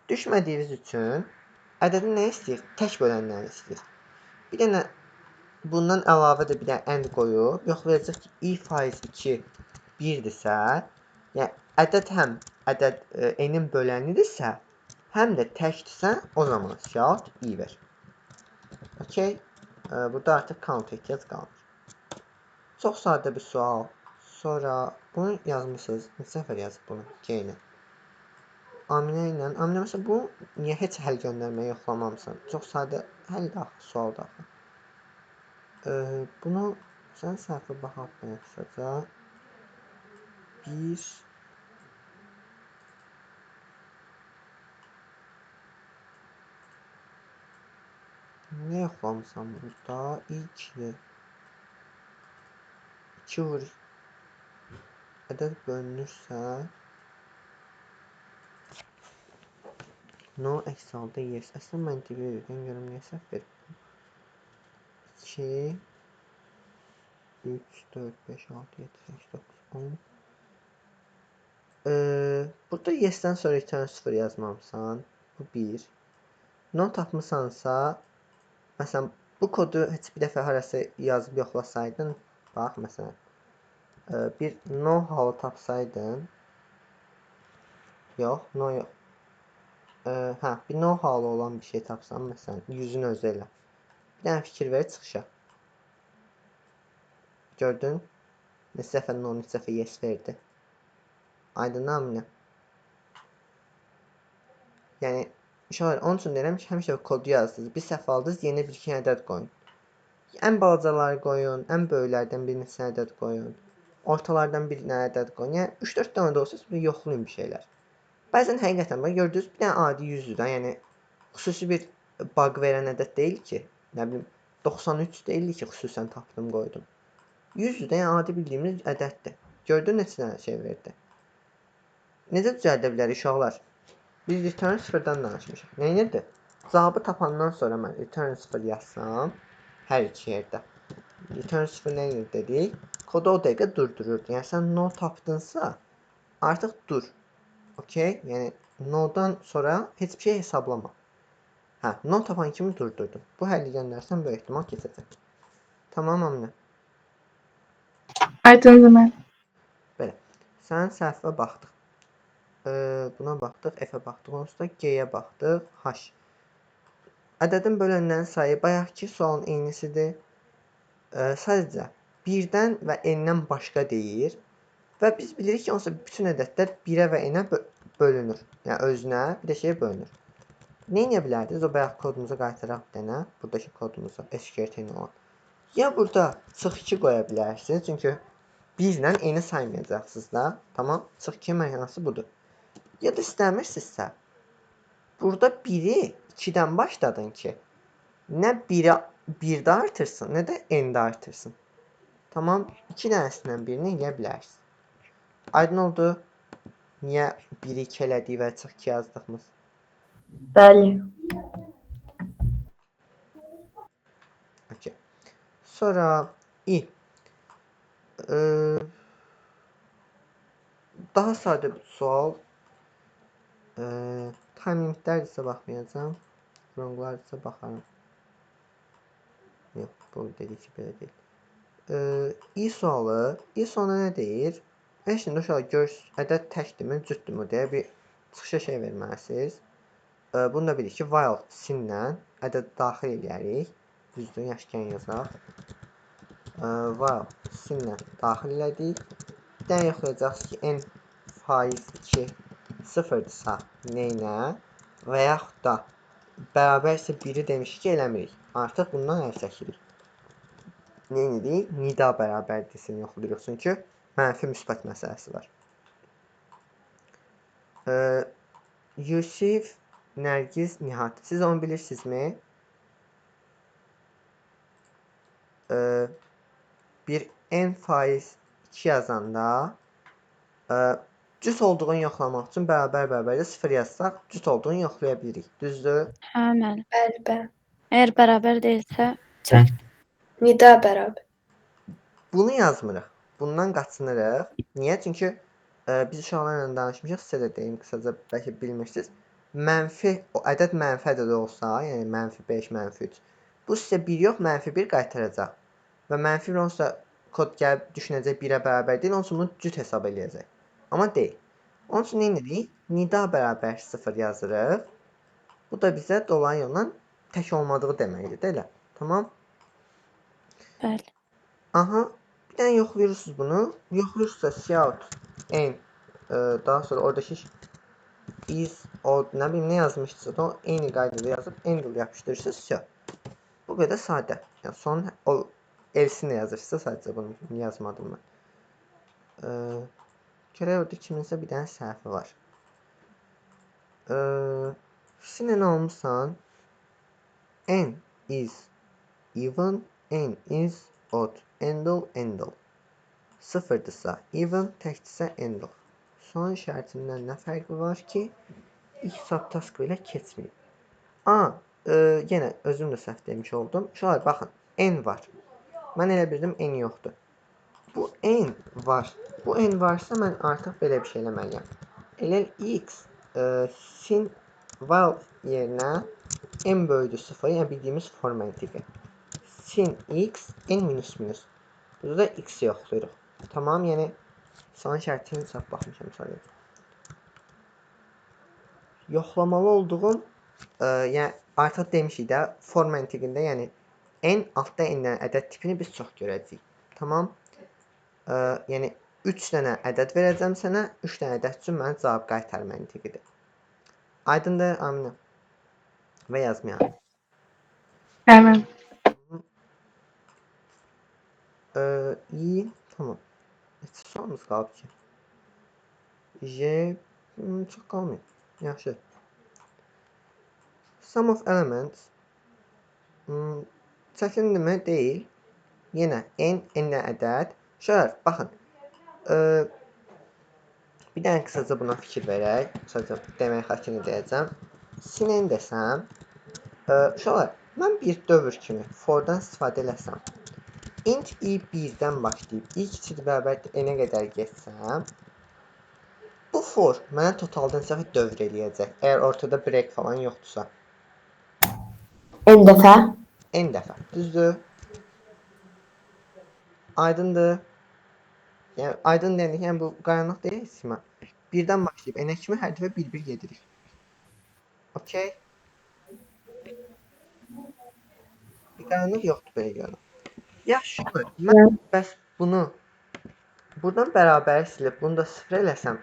Düşmədiyiniz üçün ədədi nə istəyir? Tək bölənləri istəyir. Bir dənə bundan əlavə də bir dənə n qoyub yoxlayacaq ki, i faiz 2 1-dirsə, yəni ədəd həm ədəd n-in bölənidirsə, həm də təkdirsə, o zaman cout i ver. Okey. Burada artıq count ehtiyac qalmır. Çox sadə bir sual. Sonra bunu yazmısınız. Neçə nəfər yazıb bunu? G ilə. Aminə ilə. Aminə məsələn bu niyə heç həll göndərməyi yoxlamamısan? Çox sadə həll axı, sualdır axı. Bunu sən səhvə baxaq belə qısaca. 1 Nə yoxlamısan burada? 2-dir. 2 vur. Ədəd bölünürsə no əks halda yes. Əslində məntiqi verirəm. Görüm niyə səhv verib. 2 3 4 5 6 7 8 9 10. Burada yes-dən sonra return 0 yazmamısan. Bu 1. No tapmısansa, məsələn, bu kodu heç bir dəfə harasa yazıb yoxlasaydın, bax, məsələn, bir no halı tapsaydın, yox, no yox, hə, bir no halı olan bir şey tapsan, məsələn, 100-ün özü elə. Bir dənə fikir ver çıxışa. Gördün? Neçə dəfə no, neçə dəfə yes verdi. Aydın Aminə? Yəni, uşaqlar, onun üçün deyirəm ki, həmişə kodu yazdınız. Bir səhv aldınız, yeni bir iki ədəd qoyun. Ən balacaları qoyun, ən böyüklərdən bir neçə ədəd qoyun. Ortalardan bir nə ədəd qoyun. Yəni, 3-4 dənə də olsa, bir yoxlayın bir şeylər. Bəzən həqiqətən, bax, gördünüz, bir dənə adi 100-dür də, yəni, xüsusi bir bug verən ədəd deyil ki, nə bilim, 93 deyildi ki, xüsusən tapdım, qoydum. 100-dür də, yəni, adi bildiyimiz ədəddir. Gördün, neçə dənə şey verdi. Necə düzəldə bilərik uşaqlar? Biz return 0-dan danışmışıq. Nə edirdi? Cavabı tapandan sonra mən return 0 yazsam, hər iki yerdə. Return 0 nə edir dedik? Kodu o dəqiqə durdururdu. Yəni, sən no tapdınsa, artıq dur. Okey? Yəni, no-dan sonra heç bir şey hesablama. Hə, no tapan kimi durdurdum. Bu həlli göndərsən, böyük ehtimal keçəcək. Tamam, Aminə. Aydındır müəllim. Belə. Sənin səhvə baxdıq. Buna baxdıq, F-ə baxdıq, onsuz da G-yə baxdıq, H. Ədədin bölənlərin sayı bayaqki sualın eynisidir. Sadəcə 1-dən və n-dən başqa deyir. Və biz bilirik ki, onsuz da bütün ədədlər 1-ə və n-ə bölünür. Yəni özünə bir də şeyə bölünür. Nə edə bilərdiniz? O bayaq kodumuza qaytaraq bir dənə, buradakı kodumuza, SQRT-ni olan. Ya burada çıx 2 qoya bilərsiniz, çünki 1 ilə n-i saymayacaqsınız da. Tamam? Çıx 2 mənası budur. Ya da istəmirsinizsə, burada 1-i 2-dən başladın ki, nə 1-i 1-də artırsın, nə də n-də artırsın. Tamam? 2 dənəsindən birini eləyə bilərsiniz. Aydın oldu? Niyə 1-i 2 elədik və çıx 2 yazdığımız? Bəli. Okay. Sonra i. Daha sadə bir sual. Time limitlərdirsə baxmayacağam. Wronglardısa baxaram. Yox, bu dedi ki, belə deyil. I sualı. I sualına nə deyir? Heç nə uşaqlar görürsünüz, ədəd təkdirmi, cütdürmü deyə bir çıxışa şey verməlisiniz. Bunu da bilirik ki, while sinlə ədəd daxil eləyərik. Düzdür, yaşkən yazaq. While sinlə daxil elədik. Bir dənə yoxlayacaqsınız ki, n faiz 2 sıfırdırsa neynə və yaxud da bərabərsə 1-i demişik ki, eləmirik. Artıq bundan əl çəkirik. Neynirik? Nida bərabərdirsin yoxlayırıq. Çünki mənfi müsbət məsələsi var. Yusif, Nərgiz, Nihat. Siz onu bilirsinizmi? Bir n faiz 2 yazanda cüt olduğunu yoxlamaq üçün bərabər bərabərdə 0 yazsaq, cüt olduğunu yoxlaya bilirik. Düzdür? Hə, müəllim. Bəli, bəli. Əgər bərabər deyilsə, Nida bərabər. Bunu yazmırıq. Bundan qaçınırıq. Niyə? Çünki biz uşaqlarla danışmışıq, sizə də deyim qısaca, bəlkə bilmirsiniz. Mənfi, o ədəd mənfi ədəd olsa, yəni mənfi 5, mənfi 3, bu sizə 1 yox, mənfi 1 qaytaracaq. Və mənfi 1 olsa kod gəlib düşünəcək 1-ə bərabər deyil, onun üçün bunu cüt hesab eləyəcək. Amma deyil. Onun üçün nə edirik? Nida bərabər 0 yazırıq. Bu da bizə dolayı yolla tək olmadığı deməkdir, də elə? Tamam? Bəli. Aha, bir dənə yoxlayırsınız bunu. Yoxlayırsınızsa cout n, daha sonra oradakı is odd, nə bilim nə yazmışdınızsa o eyni qaydada yazıb endl yapışdırırsınız. Vəsə. Bu qədər sadə. Yəni son o else-ni də yazırsınızsa sadəcə bunu yazmadım mən. Görək orada kiminsə bir dənə səhvi var. Sinən almışsan n is even, n is odd, endl, endl. Sıfırdırsa even, təkdirsə endl. Son şərtindən nə fərqi var ki, ilk subtask ilə keçməyib. Yenə özüm də səhv demiş oldum. Uşaqlar, baxın, n var. Mən elə bildim n yoxdur. Bu n var. Bu n varsa mən artıq belə bir şey eləməliyəm. Elə x sin while yerinə n böyüdü 0, yəni bildiyimiz for məntiqi. Sin x n minus minus. Burada da x-i yoxlayırıq. Tamam, yəni son şərtini səhv baxmışam sadəcə. Yoxlamalı olduğum, yəni artıq demişik də for məntiqində, yəni n altda n-dən ədəd tipini biz çox görəcəyik. Tamam. Yəni 3 dənə ədəd verəcəm sənə, 3 dənə ədəd üçün mənə cavab qaytar məntiqidir. Aydındır, Aminə? Və yazmayalım. Həmin. İ, tamam. Neçə sualımız qalıb ki? J, çox qalmayıb. Yaxşı. Sum of elements çətindirmi? Deyil. Yenə n, n ədəd. Uşaqlar, baxın. Bir dənə qısaca buna fikir verək. Qısaca demək xatirini deyəcəm. Sin n desəm, uşaqlar, mən bir dövr kimi fordan istifadə eləsəm, int i 1-dən başlayıb i kiçik bərabər n-ə qədər getsəm, bu for mənə totalda neçə dəfə dövr eləyəcək, əgər ortada break falan yoxdursa. N dəfə. N dəfə. Düzdür? Aydındır. Yəni aydın deyəndə, yəni bu qaranlıq deyil Sima. Birdən başlayıb n-ə kimi hər dəfə bir-bir gedirik. Okey. Bir qaranlıq yoxdur belə görünür. Yaxşı, mən bəs bunu buradan bərabər silib bunu da sıfır eləsəm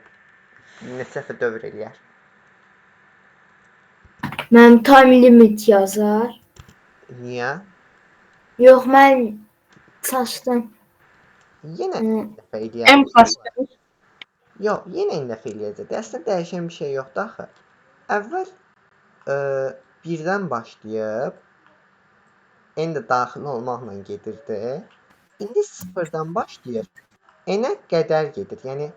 neçə dəfə dövr eləyər? Mən time limit yazar. Niyə? Yox, mən Çaşdım. Yenə dəfə N eləyər. plus 1. Yox, yenə n dəfə eləyəcək. Əslində dəyişən bir şey yoxdur axı. Əvvəl birdən başlayıb n də daxil olmaqla gedirdi. İndi sıfırdan başlayır. N-ə qədər gedir. Yəni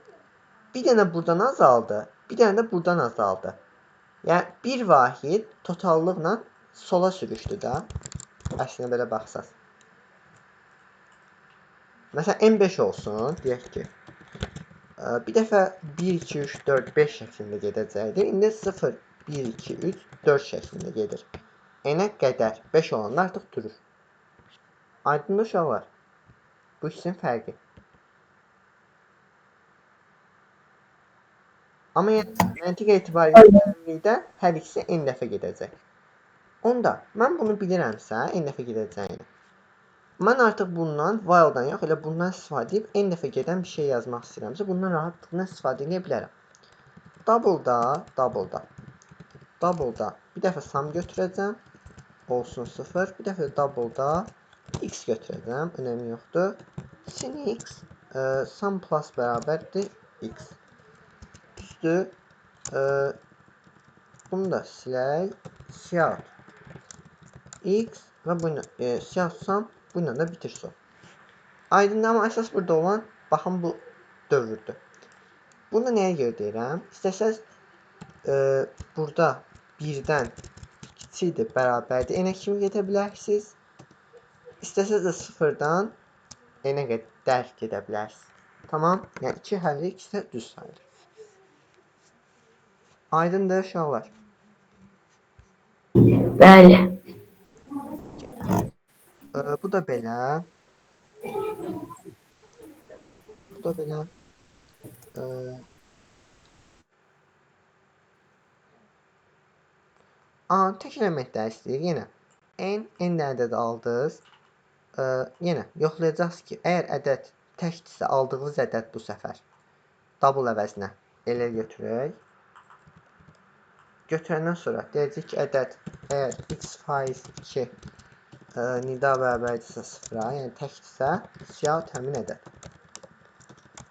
bir dənə buradan azaldı, bir dənə də buradan azaldı. Yəni bir vahid totallıqla sola sürüşdü də. Əslində belə baxsaq. Məsələn n5 olsun, deyək ki, bir dəfə 1, 2, 3, 4, 5 şəklində gedəcəkdir. İndi 0, 1, 2, 3, 4 şəklində gedir. N-ə qədər 5 olanda artıq durur. Aydındır uşaqlar? Bu ikisinin fərqi. Amma yəni məntiq etibarilə ümumilikdə hər ikisi n dəfə gedəcək. Onda mən bunu bilirəmsə, n dəfə gedəcəyini. Mən artıq bundan while-dan yox, elə bundan istifadə edib n dəfə gedən bir şey yazmaq istəyirəmsə, bundan rahatlıqla istifadə edə bilərəm. Double-da, double-da, double-da bir dəfə sum götürəcəm, olsun 0. Bir dəfə də double-da x götürəcəm, önəmi yoxdur. Sin x, sum plus bərabərdir x. Düzdür. Bunu da silək. Cout x və bunu cout sum, bununla da bitirsin. Aydındır, amma əsas burada olan, baxın bu dövrdür. Bunu nəyə görə deyirəm? İstəsəz burada birdən kiçikdir, bərabərdir. N-ə kimi gedə bilərsiniz. İstəsəz də sıfırdan n-ə qədər gedə bilərsiniz. Tamam? Yəni iki həlli, ikisi də düz sayılır. Aydındır uşaqlar? Bəli. Bu da belə. Bu da belə. Tək elementlər istəyir. Yenə n, n ədədi aldınız. Yenə yoxlayacaqsınız ki, əgər ədəd təkdirsə, aldığınız ədəd bu səfər double əvəzinə elə götürək. Götürəndən sonra deyəcək ki, ədəd əgər x faiz 2 nida bərabərdirsə 0-a, yəni təkdirsə, cout həmin ədəd.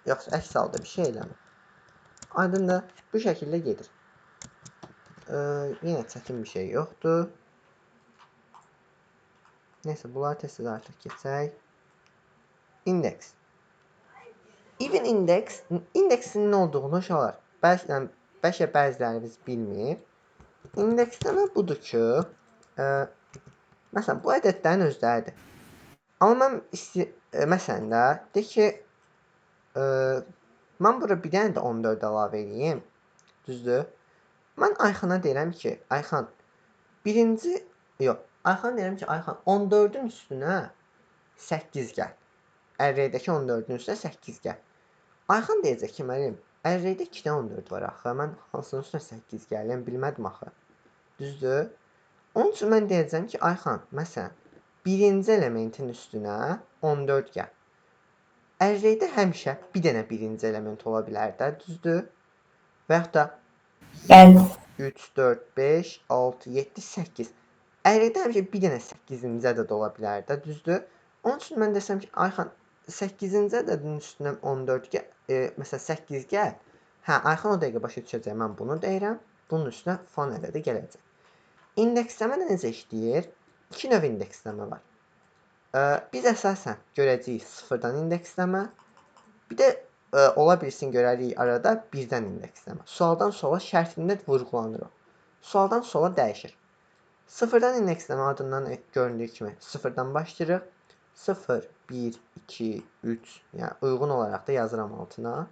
Yoxsa əks halda bir şey eləmir. Aydındır, bu şəkildə gedir. Yenə çətin bir şey yoxdur. Neysə, bunları tez-tez artıq keçək. Indeks. Even index, indeksin nə olduğunu uşaqlar, bəlkə bəziləriniz bilmir. İndeksləmə budur ki, məsələn, bu ədədlərin özləridir. Amma mən məsələn də, de ki, mən bura bir dənə də 14 əlavə eləyim. Düzdür? Mən Ayxana deyirəm ki, Ayxan, birinci, yox, Ayxan deyirəm ki, Ayxan, 14-ün üstünə 8 gəl. Arraydəki 14-ün üstünə 8 gəl. Ayxan deyəcək ki, müəllim, arraydə 2 də 14 var axı. Mən hansının üstünə 8 gələm, bilmədim axı. Düzdür? Onun üçün mən deyəcəm ki, Ayxan, məsələn, birinci elementin üstünə 14 gəl. Arraydə həmişə bir dənə birinci element ola bilər də, düzdür? Və yaxud da Bəli. 3, 4, 5, 6, 7, 8. Arraydə həmişə bir dənə 8-ci ədəd ola bilər də, düzdür? Onun üçün mən desəm ki, Ayxan, 8-ci ədədin üstünə 14 gəl, məsələn 8 gəl. Hə, Ayxan o dəqiqə başa düşəcək, mən bunu deyirəm. Bunun üstünə falan ədədi gələcək. İndeksləmə də necə işləyir? İki növ indeksləmə var. Biz əsasən görəcəyik sıfırdan indeksləmə. Bir də ola bilsin görərik arada birdən indeksləmə. Sualdan suala şərtində vurğulanır o. Sualdan suala dəyişir. Sıfırdan indeksləmə adından göründüyü kimi sıfırdan başlayırıq. 0, 1, 2, 3, yəni uyğun olaraq da yazıram altına.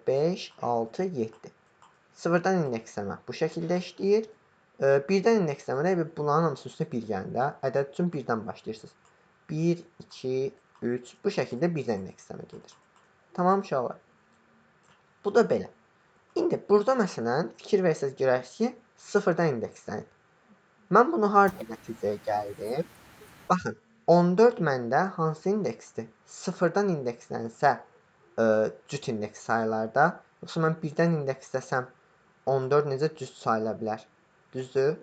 5, 6, 7. Sıfırdan indeksləmə bu şəkildə işləyir. Birdən indeksləmədə bunların hamısının üstünə 1 gələndə ədəd üçün birdən başlayırsınız. 1, 2, 3, bu şəkildə birdən indeksləmə gedir. Tamam uşaqlar. Bu da belə. İndi burada məsələn fikir versəniz görərsiniz ki, sıfırdan indekslənib. Mən bunu harda nəticəyə gəldim? Baxın, 14 məndə hansı indeksdir? Sıfırdan indekslənsə, cüt indeks sayılar da. Yoxsa mən birdən indeksləsəm 14 necə cüt sayıla bilər? Düzdür?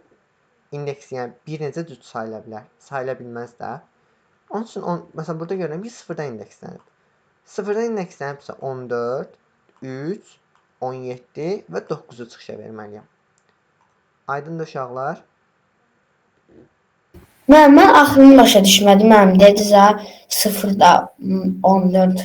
İndeks, yəni 1 necə cüt sayıla bilər? Sayıla bilməz də. Onun üçün məsələn burada görürəm ki, sıfırdan indekslənib. Sıfırdan indekslənibsə 14, 3, 17 və 9-u çıxışa verməliyəm. Aydındır uşaqlar? Mən axırını başa düşmədim. Mənim dediniz ha 0-da 14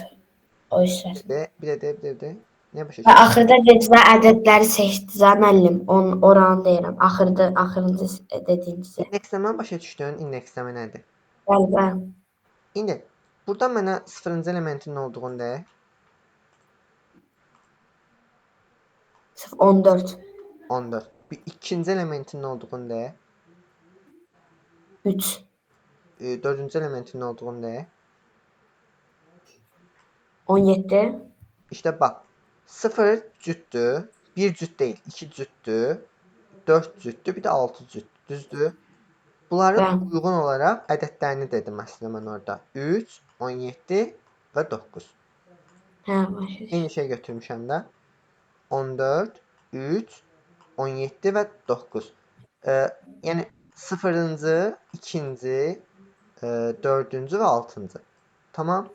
o hissəsi. Bir də, bir də, bir də, bir də. Nə başa Və düşdün? axırda dediniz ha, ədədləri seçdiniz ha müəllim. Onun oranı deyirəm. Axırda axırıncı dediyinizə. İndeksləmə başa düşdün? İndeksləmə nədir? Bəli, bəli. İndi burada mənə sıfırıncı elementin nə olduğunu de. 14, 14. Bir ikinci elementin nə olduğunu de. 3, Dördüncü elementin nə olduğunu de. 17, İşte bax. 0 cütdür. 1 cüt deyil, 2 cütdür. 4 cütdür, bir də 6 cütdür. Düzdür? Bunların Bəli. uyğun olaraq ədədlərini dedim əslində mən orada. 3, 17 və 9. Hə, başa düşdüm. Eyni şey götürmüşəm də. 14, 3, 17 və 9. Yəni 0-cı, 2-ci, 4-cü və 6-cı. Tamam?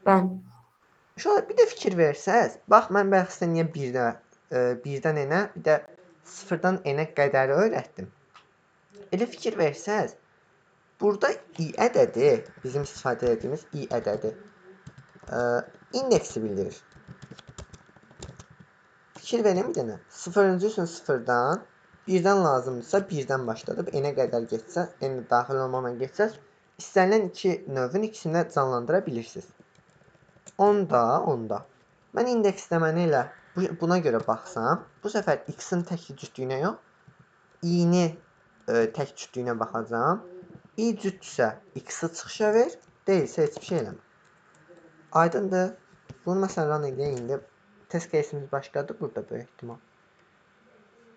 Bəli. Uşaqlar bir də fikir versəz, bax mən bayaq sizə niyə birdən n-ə, bir də sıfırdan n-ə qədəri öyrətdim. Elə fikir versəz, burada i ədədi, bizim istifadə etdiyimiz i ədədi, indeksi bildirir. Fikir verin bir dənə. Sıfırıncı üçün sıfırdan, birdən lazımdırsa birdən başladıb n-ə qədər getsə, n daxil olmaqla getsə, istənilən iki növün ikisini də canlandıra bilirsiniz. Onda. Mən indeksləməni elə buna görə baxsam, bu səfər x-in tək cütlüyünə yox, i-ni tək cütlüyünə baxacağam. I cütdürsə x-i çıxışa ver, deyilsə heç bir şey eləmə. Aydındır. Bunu məsələn run eləyək indi. Test case'imiz başqadır burada böyük ehtimal.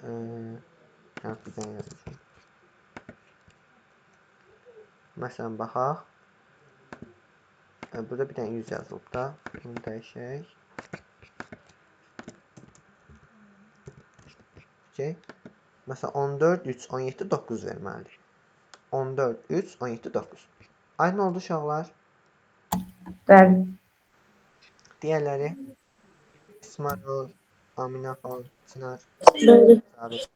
Hə, bir dənə yazmışam. Məsələn baxaq. Burada bir dənə 100 yazılıb da. Bunu dəyişək. Okay. Məsələn 14, 3, 17, 9 verməlidir. 14, 3, 17, 9. Aydın oldu uşaqlar? Bəli. Digərləri? İsmail, Amina falan, Çınar. Bəli. Sabit.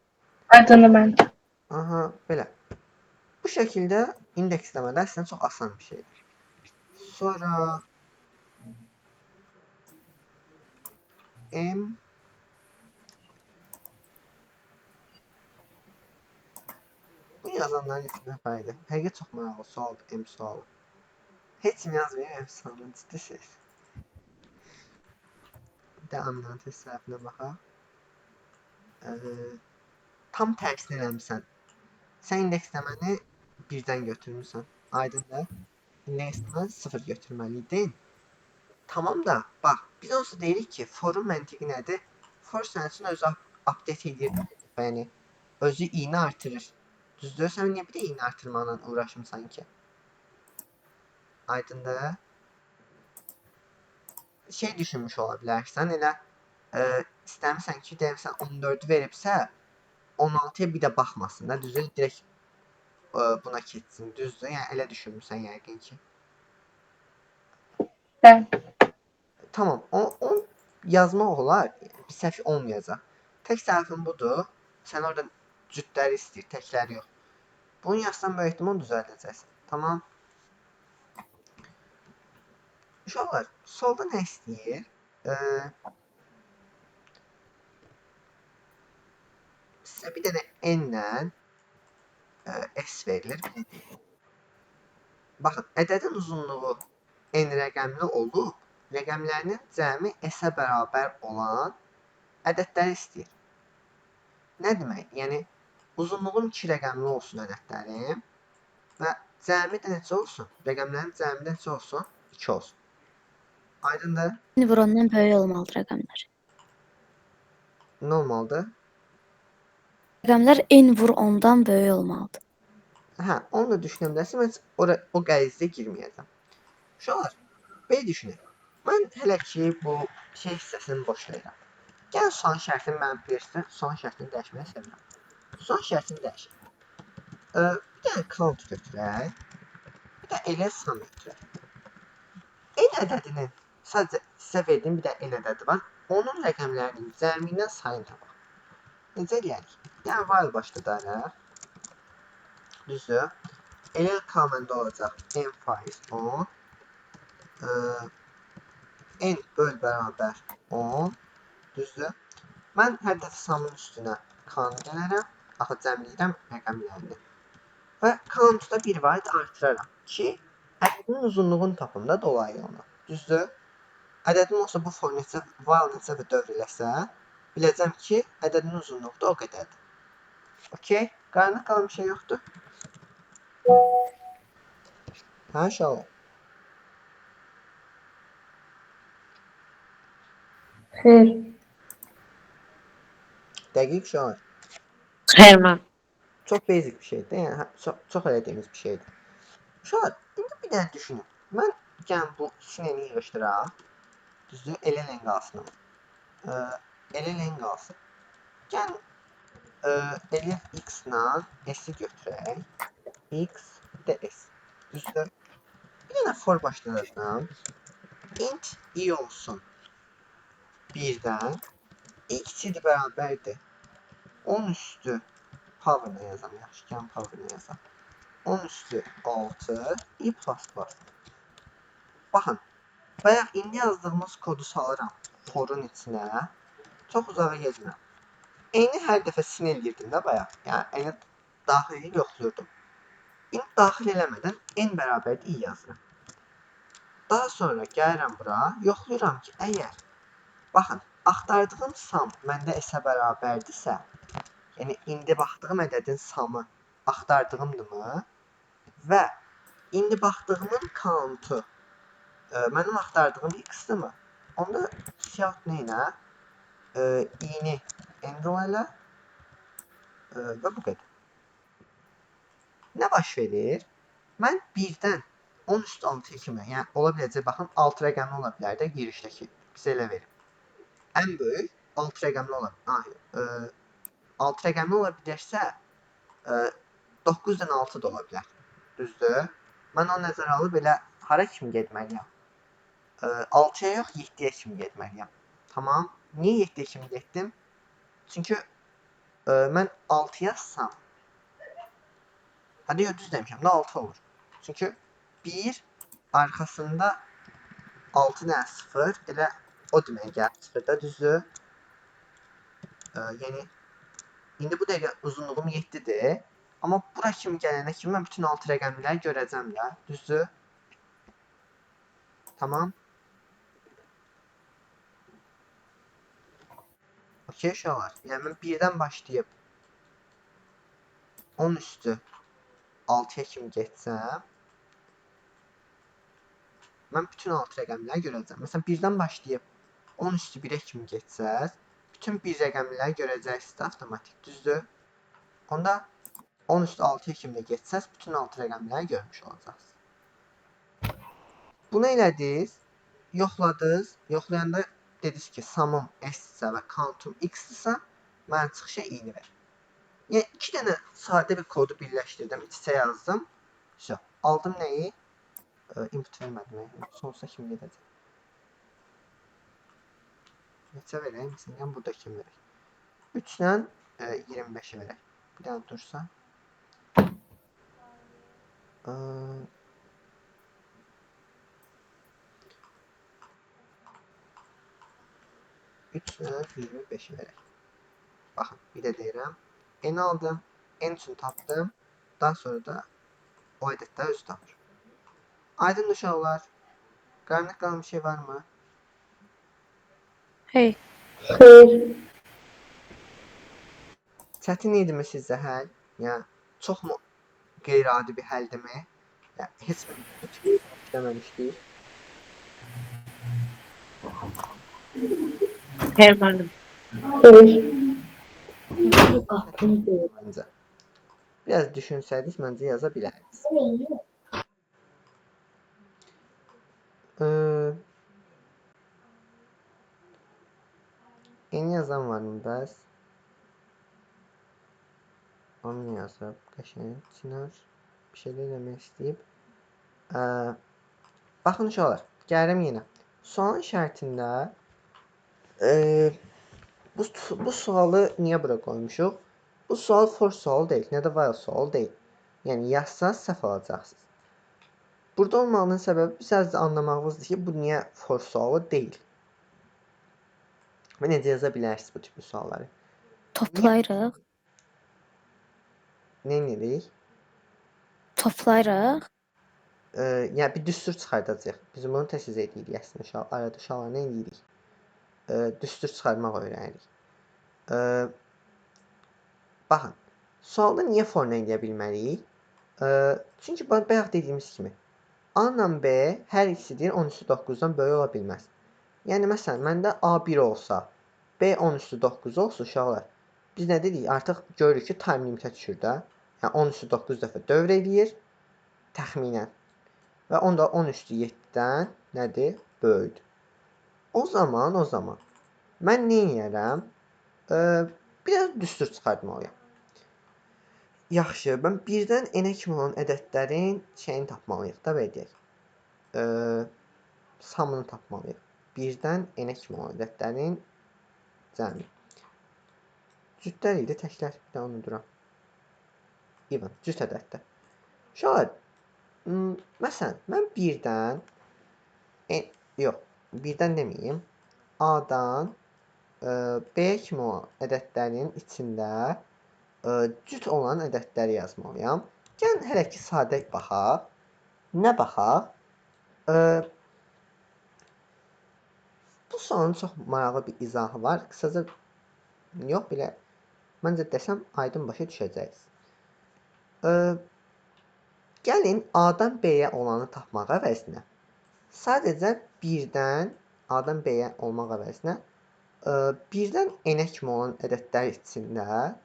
Aydındır məncə. Aha, belə. Bu şəkildə indeksləmədə əslində çox asan bir şeydir. Sonra M Bu yazanların heç nə fayda. Həqiqət çox maraqlı sualdır M sualı. Heç kim yazmayıb M sualını, ciddisiniz. Bir də Aminanın test səhvinə baxaq. Tam tərsini eləmisən. Sən indeksləməni birdən götürmüsən. Aydındır? İndeksləməni 0 götürməliydin. Tamam da, bax, biz onsuz deyirik ki, forun məntiqi nədir? For sənin üçün özü update edir. Yəni, özü i-ni artırır. Düzdür? Sən niyə bir də i-ni artırmaqla uğraşmısan ki? Aydındır? Şey düşünmüş ola bilərsən, elə istəmirsən ki, deyək, sən 14-ü veribsə, 16-ya bir də baxmasın da, düzdür? Direkt buna keçsin, düzdür? Yəni, elə düşünmüsən yəqin ki. Bəli. Tamam, o yazmaq olar, bir səhv olmayacaq. Tək səhvin budur, sən orada cütləri istəyir, təkləri yox. Bunu yazsan böyük ehtimal düzəldəcəksən. Tamam. Uşaqlar, solda nə istəyir? Sizə bir dənə n-lə s verilir. Baxın, ədədin uzunluğu n rəqəmli olub, rəqəmlərinin cəmi s-ə bərabər olan ədədləri istəyir. Nə deməkdir? Yəni, uzunluğum 2 rəqəmli olsun ədədlərim və cəmi də necə olsun? Rəqəmlərin cəmi də necə olsun? 2 olsun. Aydındır? N vurandan böyük olmalıdır rəqəmlər. Nə olmalıdır? Rəqəmlər n vur 10-dan böyük olmalıdır. Hə, onu da düşünə bilərsən. Mən heç o qərizə girməyəcəm. Uşaqlar, belə düşünün. Mən hələ ki bu şey hissəsini boşlayıram. Gəlin sualın şərtini mən bilirsiniz, sualın şərtini dəyişməyi sevirəm. Sualın şərtini dəyişək. Bir dənə count götürək. Bir Bir də LL sum götürək. N ədədinin, sadəcə sizə verdiyim bir də N ədədi var. Onun rəqəmlərinin cəmindən sayını tapaq. Necə eləyərik? Yəni while başladarıq. Düzdür? LL K məndə olacaq N faiz 10. N böl bərabər 10. Düzdür? Mən hər dəfə sum'ın üstünə K-nı gələrəm. Axı cəmləyirəm rəqəmlərini. Və count-da bir vahid artıraram ki, ədədin uzunluğunu tapım da dolayı ona. Düzdür? Ədədim olsa bu for neçə, while neçə və dövr eləsə, biləcəm ki, ədədin uzunluğu da o qədərdir. Okey? Qaranlıq qalan bir şey yoxdur. Hə, uşaqlar? Xeyr. Dəqiq uşaqlar. Xeyr müəllim. Çox basic bir şeydir. Yəni hə, çox elədiyimiz bir şeydir. Uşaqlar, indi bir dənə düşünün. Mən gəlin bu sineni yığışdıraq. Düzdür? Elə N qalsın amma. Elə N qalsın. Gəlin elə x-la s-i götürək. X də s. Düzdür? Bir dənə for başladacağam. Int i olsun. 1-dən. X idi bərabərdir. 10 üstü power-nə yazam. Yaxşı, gəlin power-nə yazam. 10 üstü 6 i plus plus. Baxın, bayaq indi yazdığımız kodu salıram for'un içinə. Çox uzağa getmirəm. Eyni hər dəfə sin eləyirdim də bayaq. Yəni, n-i daxil edib yoxlayırdım. İndi daxil eləmədən n bərabərdir i yazıram. Daha sonra gəlirəm bura, yoxlayıram ki, əgər, baxın, axtardığım sum məndə s-ə bərabərdirsə, yəni indi baxdığım ədədin sum'ı axtardığımdırmı? Və indi baxdığımın count'u mənim axtardığım x-dirmi? Onda cout nə ilə? İ-ni endl elə və bu qədər. Nə baş verir? Mən 1-dən 10 üstü 6 kimi, yəni ola biləcək, baxın, 6 rəqəmli ola bilər də girişdəki, bizə elə verir. Ən böyük 6 rəqəmli ola bilər. 6 rəqəmli ola bilərsə, 9-dan 6 da ola bilər. Düzdür? Mən onu nəzərə alıb elə hara kimi getməliyəm? 6-ya yox, 7-yə kimi getməliyəm. Tamam. Niyə 7-yə kimi getdim? Çünki mən 6 yazsam, hadi yox, düz demişəm də 6 olur. Çünki 1 arxasında 6 dənə 0, elə o deməyə gəlir 0 da, düzdür? Yəni, indi bu dəqiqə uzunluğum 7-dir. Amma bura kimi gələnə kimi mən bütün 6 rəqəmləri görəcəm də, düzdür? Tamam. Okey uşaqlar. Yəni mən 1-dən başlayıb 10 üstü 6-ya kimi getsəm, mən bütün 6 rəqəmləri görəcəm. Məsələn, 1-dən başlayıb 10 üstü 1-ə kimi getsəz, bütün 1 rəqəmləri görəcəksiniz də avtomatik, düzdür? Onda 10 üstü 6-ya kimi də getsəz, bütün 6 rəqəmləri görmüş olacaqsınız. Bunu elədiniz, yoxladınız. Yoxlayanda dediniz ki, sum'um s-isə və count'um x-isə, mənə çıxışa i-ni ver. Yəni, 2 dənə sadə bir kodu birləşdirdim, iç-içə yazdım. Vəsə, aldım nəyi? Input vermədim, yəni, sonsuza kimi gedəcək. Neçə verək? Məsələn, yəni burada kim verək? 3 ilə 25-i verək. Bir dənə dursa. 3 ilə 25-i verək. Baxın, bir də deyirəm. N aldım, N üçün tapdım. Daha sonra da o ədədləri özü tapır. Aydın uşaqlar, qaranlıq qalan bir şey var mı? Xeyr. Xeyr. Çətin idimi sizcə həll? Yəni, çox mu qeyri-adi bir həldirmi? Yəni, heç bir işləməmişdik. Xeyr müəllim. Xeyr. Məncə. Biraz düşünsəydiniz, məncə yaza bilərdiniz. Yeni yazan var mı bəs? Onu yazıb, qəşəng. Çınar bir şeylər eləmək istəyib. Baxın uşaqlar, gəlirəm yenə. Sualın şərtində bu sualı niyə bura qoymuşuq? Bu sual for sualı deyil, nə də while sualı deyil. Yəni, yazsaz səhv alacaqsınız. Burada olmağının səbəbi biz anlamağımızdır ki, bu niyə for sualı deyil. Və necə yaza bilərsiniz bu tipli sualları? Toplayırıq. Nə edirik? Toplayırıq. Yəni, bir düstur çıxardacaq. Biz bunu tez-tez edirik əslində. Arada uşaqlar nə edirik? Düstur çıxarmaq öyrənirik. Baxın, sualda niyə for nə edə bilməliyik? Çünki bayaq dediyimiz kimi A ilə B hər ikisi deyir 10 üstü 9-dan böyük ola bilməz. Yəni, məsələn, məndə A1 olsa, B 10 üstü 9 olsa uşaqlar, biz nə dedik? Artıq görürük ki, time limitə düşür də. Yəni, 10 üstü 9 dəfə dövr eləyir, təxminən. Və onda 10 üstü 7-dən nədir? Böyükdür. O zaman, mən nə eləyərəm? Biraz düstur çıxartmalıyam. Yaxşı, mən birdən n-ə kimi olan ədədlərin şeyini tapmalıyıq da, belə deyək. Samını tapmalıyıq. Birdən n-ə kimi olan ədədlərin cəmi. Cütlər idi, təklər. Bir də onu duram. Even, cüt ədəddə. Uşaqlar, məsələn, mən birdən, yox, birdən deməyim, A-dan B-yə kimi olan ədədlərin içində cüt olan ədədləri yazmalıyam. Gəlin, hələ ki, sadə baxaq. Nə baxaq? Bu sualın çox maraqlı bir izahı var. Qısaca, yox belə, məncə desəm, aydın başa düşəcəksiniz. Gəlin, A-dan B-yə olanı tapmaq əvəzinə, sadəcə birdən, A-dan B-yə olmaq əvəzinə, birdən n-ə kimi olan ədədlər içində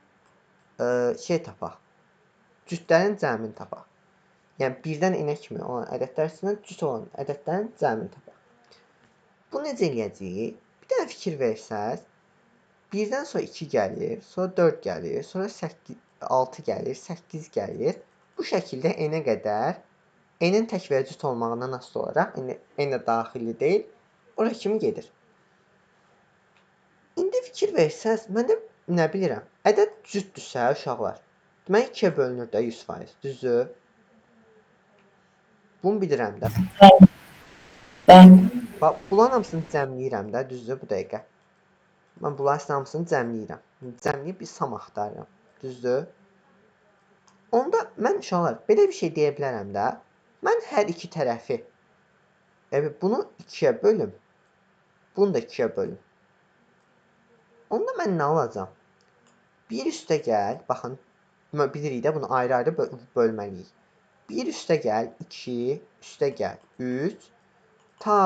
şey tapaq, cütlərin cəmini tapaq. Yəni, birdən n-ə kimi olan ədədlər içindən cüt olan ədədlərin cəmini tapaq. Bu necə eləyəcəyik? Bir dənə fikir versəz, birdən sonra 2 gəlir, sonra 4 gəlir, sonra 6 gəlir, 8 gəlir. Bu şəkildə n-ə qədər, n-in tək və cüt olmağından asılı olaraq, n də daxili deyil, ora kimi gedir. İndi fikir versəz, mən də nə bilirəm, ədəd cütdürsə uşaqlar, deməli 2-yə bölünür də 100%, düzdür? Bunu bilirəm də. Bəli. Bax, bunların hamısını cəmləyirəm də, düzdür bu dəqiqə. Mən bunların hamısını cəmləyirəm. Cəmləyib bir sam axtarıram, düzdür? Onda mən uşaqlar, belə bir şey deyə bilərəm də, mən hər iki tərəfi, yəni bunu 2-yə bölüm, bunu da 2-yə bölüm. Onda mən nə alacağam? 1 üstə gəl, baxın, bilirik də bunu ayrı-ayrı bölməliyik. 1 üstə gəl, 2, üstə gəl, 3, ta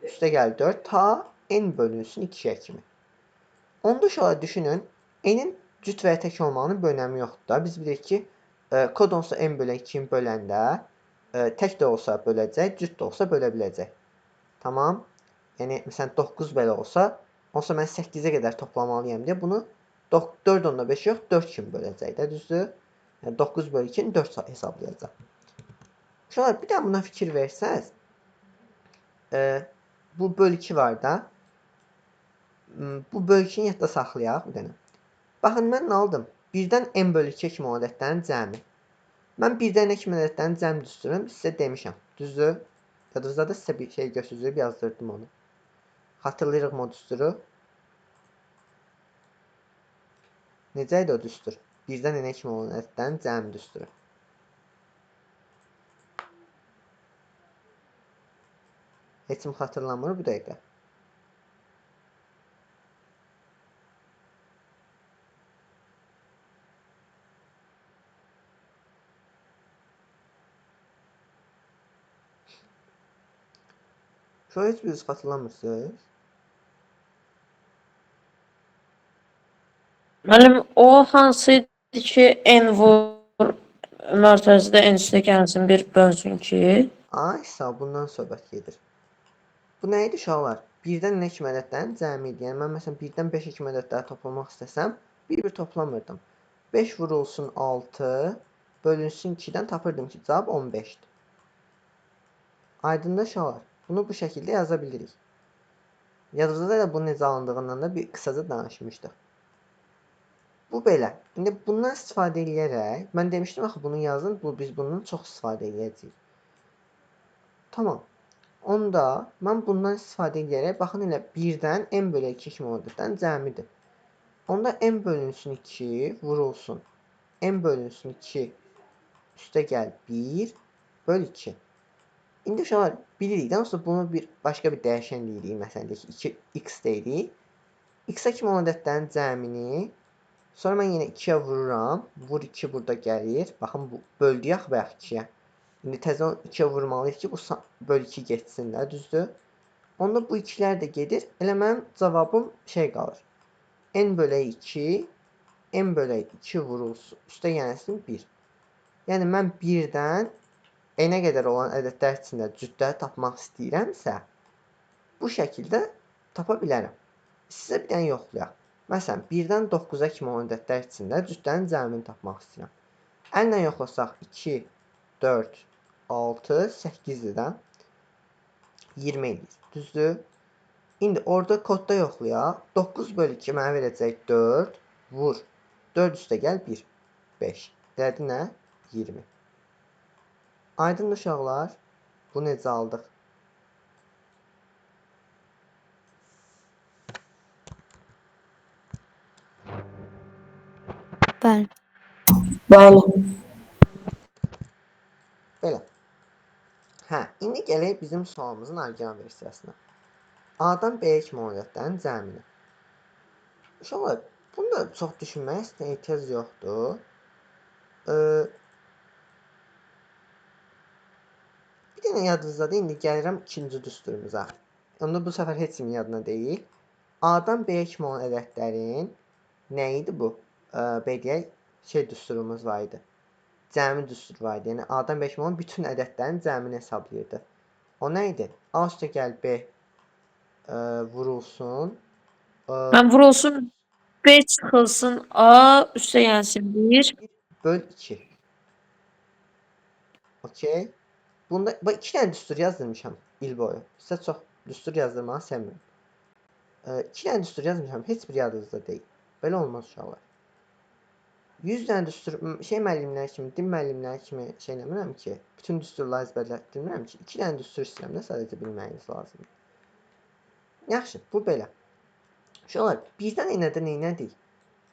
üstə gəl 4, ta n bölünsün 2-yə kimi. Onda uşaqlar düşünün, n-in cüt və ya tək olmağının bir önəmi yoxdur da. Biz bilirik ki, kod olsa n bölən 2-ni böləndə, tək də olsa böləcək, cüt də olsa bölə biləcək. Tamam? Yəni, məsələn, 9 belə olsa, olsa mən 8-ə qədər toplamalıyam deyə bunu 4.5 yox, 4 kimi böləcək də, düzdür? Yəni, 9 bölü 2-ni 4 hesablayacaq. Uşaqlar, bir də buna fikir versəniz, bu böl 2 var da, bu böl 2-ni yadda saxlayaq bir dənə. Baxın, mən nə aldım? Birdən n bölü 2 kimi olan ədədlərin cəmi. Mən birdən n kimi ədədlərin cəmi düsturunu sizə demişəm, düzdür? Yadınızda da sizə bir şey göstərib yazdırdım onu. Xatırlayırıq mı o düsturu? Necə idi o düstur? Birdən n kimi olan ədədlərin cəmi düsturu. Heç kim xatırlamır bu dəqiqə. Şu an heç biriniz xatırlamırsınız. Müəllim, o hansı idi ki, n vur mərtəbədə n üstə gəlsin, bir bölsün ki. Ay, sağ ol, bundan söhbət gedir. Bu nə idi uşaqlar? Birdən nə kimi ədədlərin cəmi idi. Yəni, mən məsələn, birdən 5 kimi ədədləri toplamaq istəsəm, bir-bir toplamırdım. 5 vurulsun 6, bölünsün 2-dən tapırdım ki, cavab 15-dir. Aydındır uşaqlar. Bunu bu şəkildə yaza bilirik. Yadınızda da bunun necə alındığından da bir qısaca danışmışdıq. Bu belə. İndi bundan istifadə eləyərək, mən demişdim axı bunu yazın, biz bundan çox istifadə eləyəcəyik. Tamam. Onda mən bundan istifadə eləyərək, baxın elə 1-dən n bölü 2 kimi olan cəmidir. Onda n bölünsün 2 vurulsun. N bölünsün 2 üstə gəl 1 böl 2. İndi uşaqlar bilirik də, onsuz bunu bir başqa bir dəyişən deyirik. Məsələn, deyək ki, 2x deyirik. X-ə kimi olan ədədlərin cəmini sonra mən yenə 2-yə vururam. Vur 2 burada gəlir. Baxın, bu böldük axı bayaq 2-yə. İndi təzədən 2-yə vurmalıyıq ki, bu böl 2 getsin də, düzdür? Onda bu ikilər də gedir. Elə mənim cavabım şey qalır. N bölək 2, N bölək 2 vurulsun, üstə gəlsin 1. Yəni, mən 1-dən n-ə qədər olan ədədlər içində cütləri tapmaq istəyirəmsə, bu şəkildə tapa bilərəm. Sizə bir dənə yoxlayaq. Məsələn, 1-dən 9-a kimi olan ədədlər içində cütlərin cəmini tapmaq istəyirəm. Əllə yoxlasaq 2, 4, 6, 8-dir də 20 eləyir. Düzdür? İndi orada kodda yoxlayaq. 9 bölü 2 mənə verəcək 4, vur. 4 üstə gəl 1, 5. Elədi nə? 20. Aydın uşaqlar, bu necə aldıq? Bəli. Bəli. Belə. Hə, indi gələk bizim sualımızın orijinal versiyasına. A-dan B-yə kimi olan ədədlərin cəmini. Uşaqlar, bunu da çox düşünməyə əslində ehtiyac yoxdur. Bir dənə yadınızdadır, indi gəlirəm ikinci düsturumuza. Onda bu səfər heç kimin yadına deyil. A-dan B-yə kimi olan ədədlərin nə idi bu? B deyək, şey düsturumuz var idi. Cəmi düsturu var idi. Yəni A-dan B-yə kimi olan bütün ədədlərin cəmini hesablayırdı. O nə idi? A üstə gəl B vurulsun. Mən vurulsun B çıxılsın A üstə gəlsin 1. Böl 2. Okey. Bunda bax, 2 dənə düstur yazdırmışam il boyu. Sizə çox düstur yazdırmağı sevmirəm. 2 dənə düstur yazmışam, heç bir yadınızda deyil. Belə olmaz uşaqlar. 100 dənə düstur, şey müəllimlər kimi, din müəllimləri kimi şey eləmirəm ki, bütün düsturları əzbərlətdirmirəm ki, 2 dənə düstur istəyirəm də sadəcə bilməyiniz lazımdır. Yaxşı, bu belə. Uşaqlar, birdən enədə neynədik?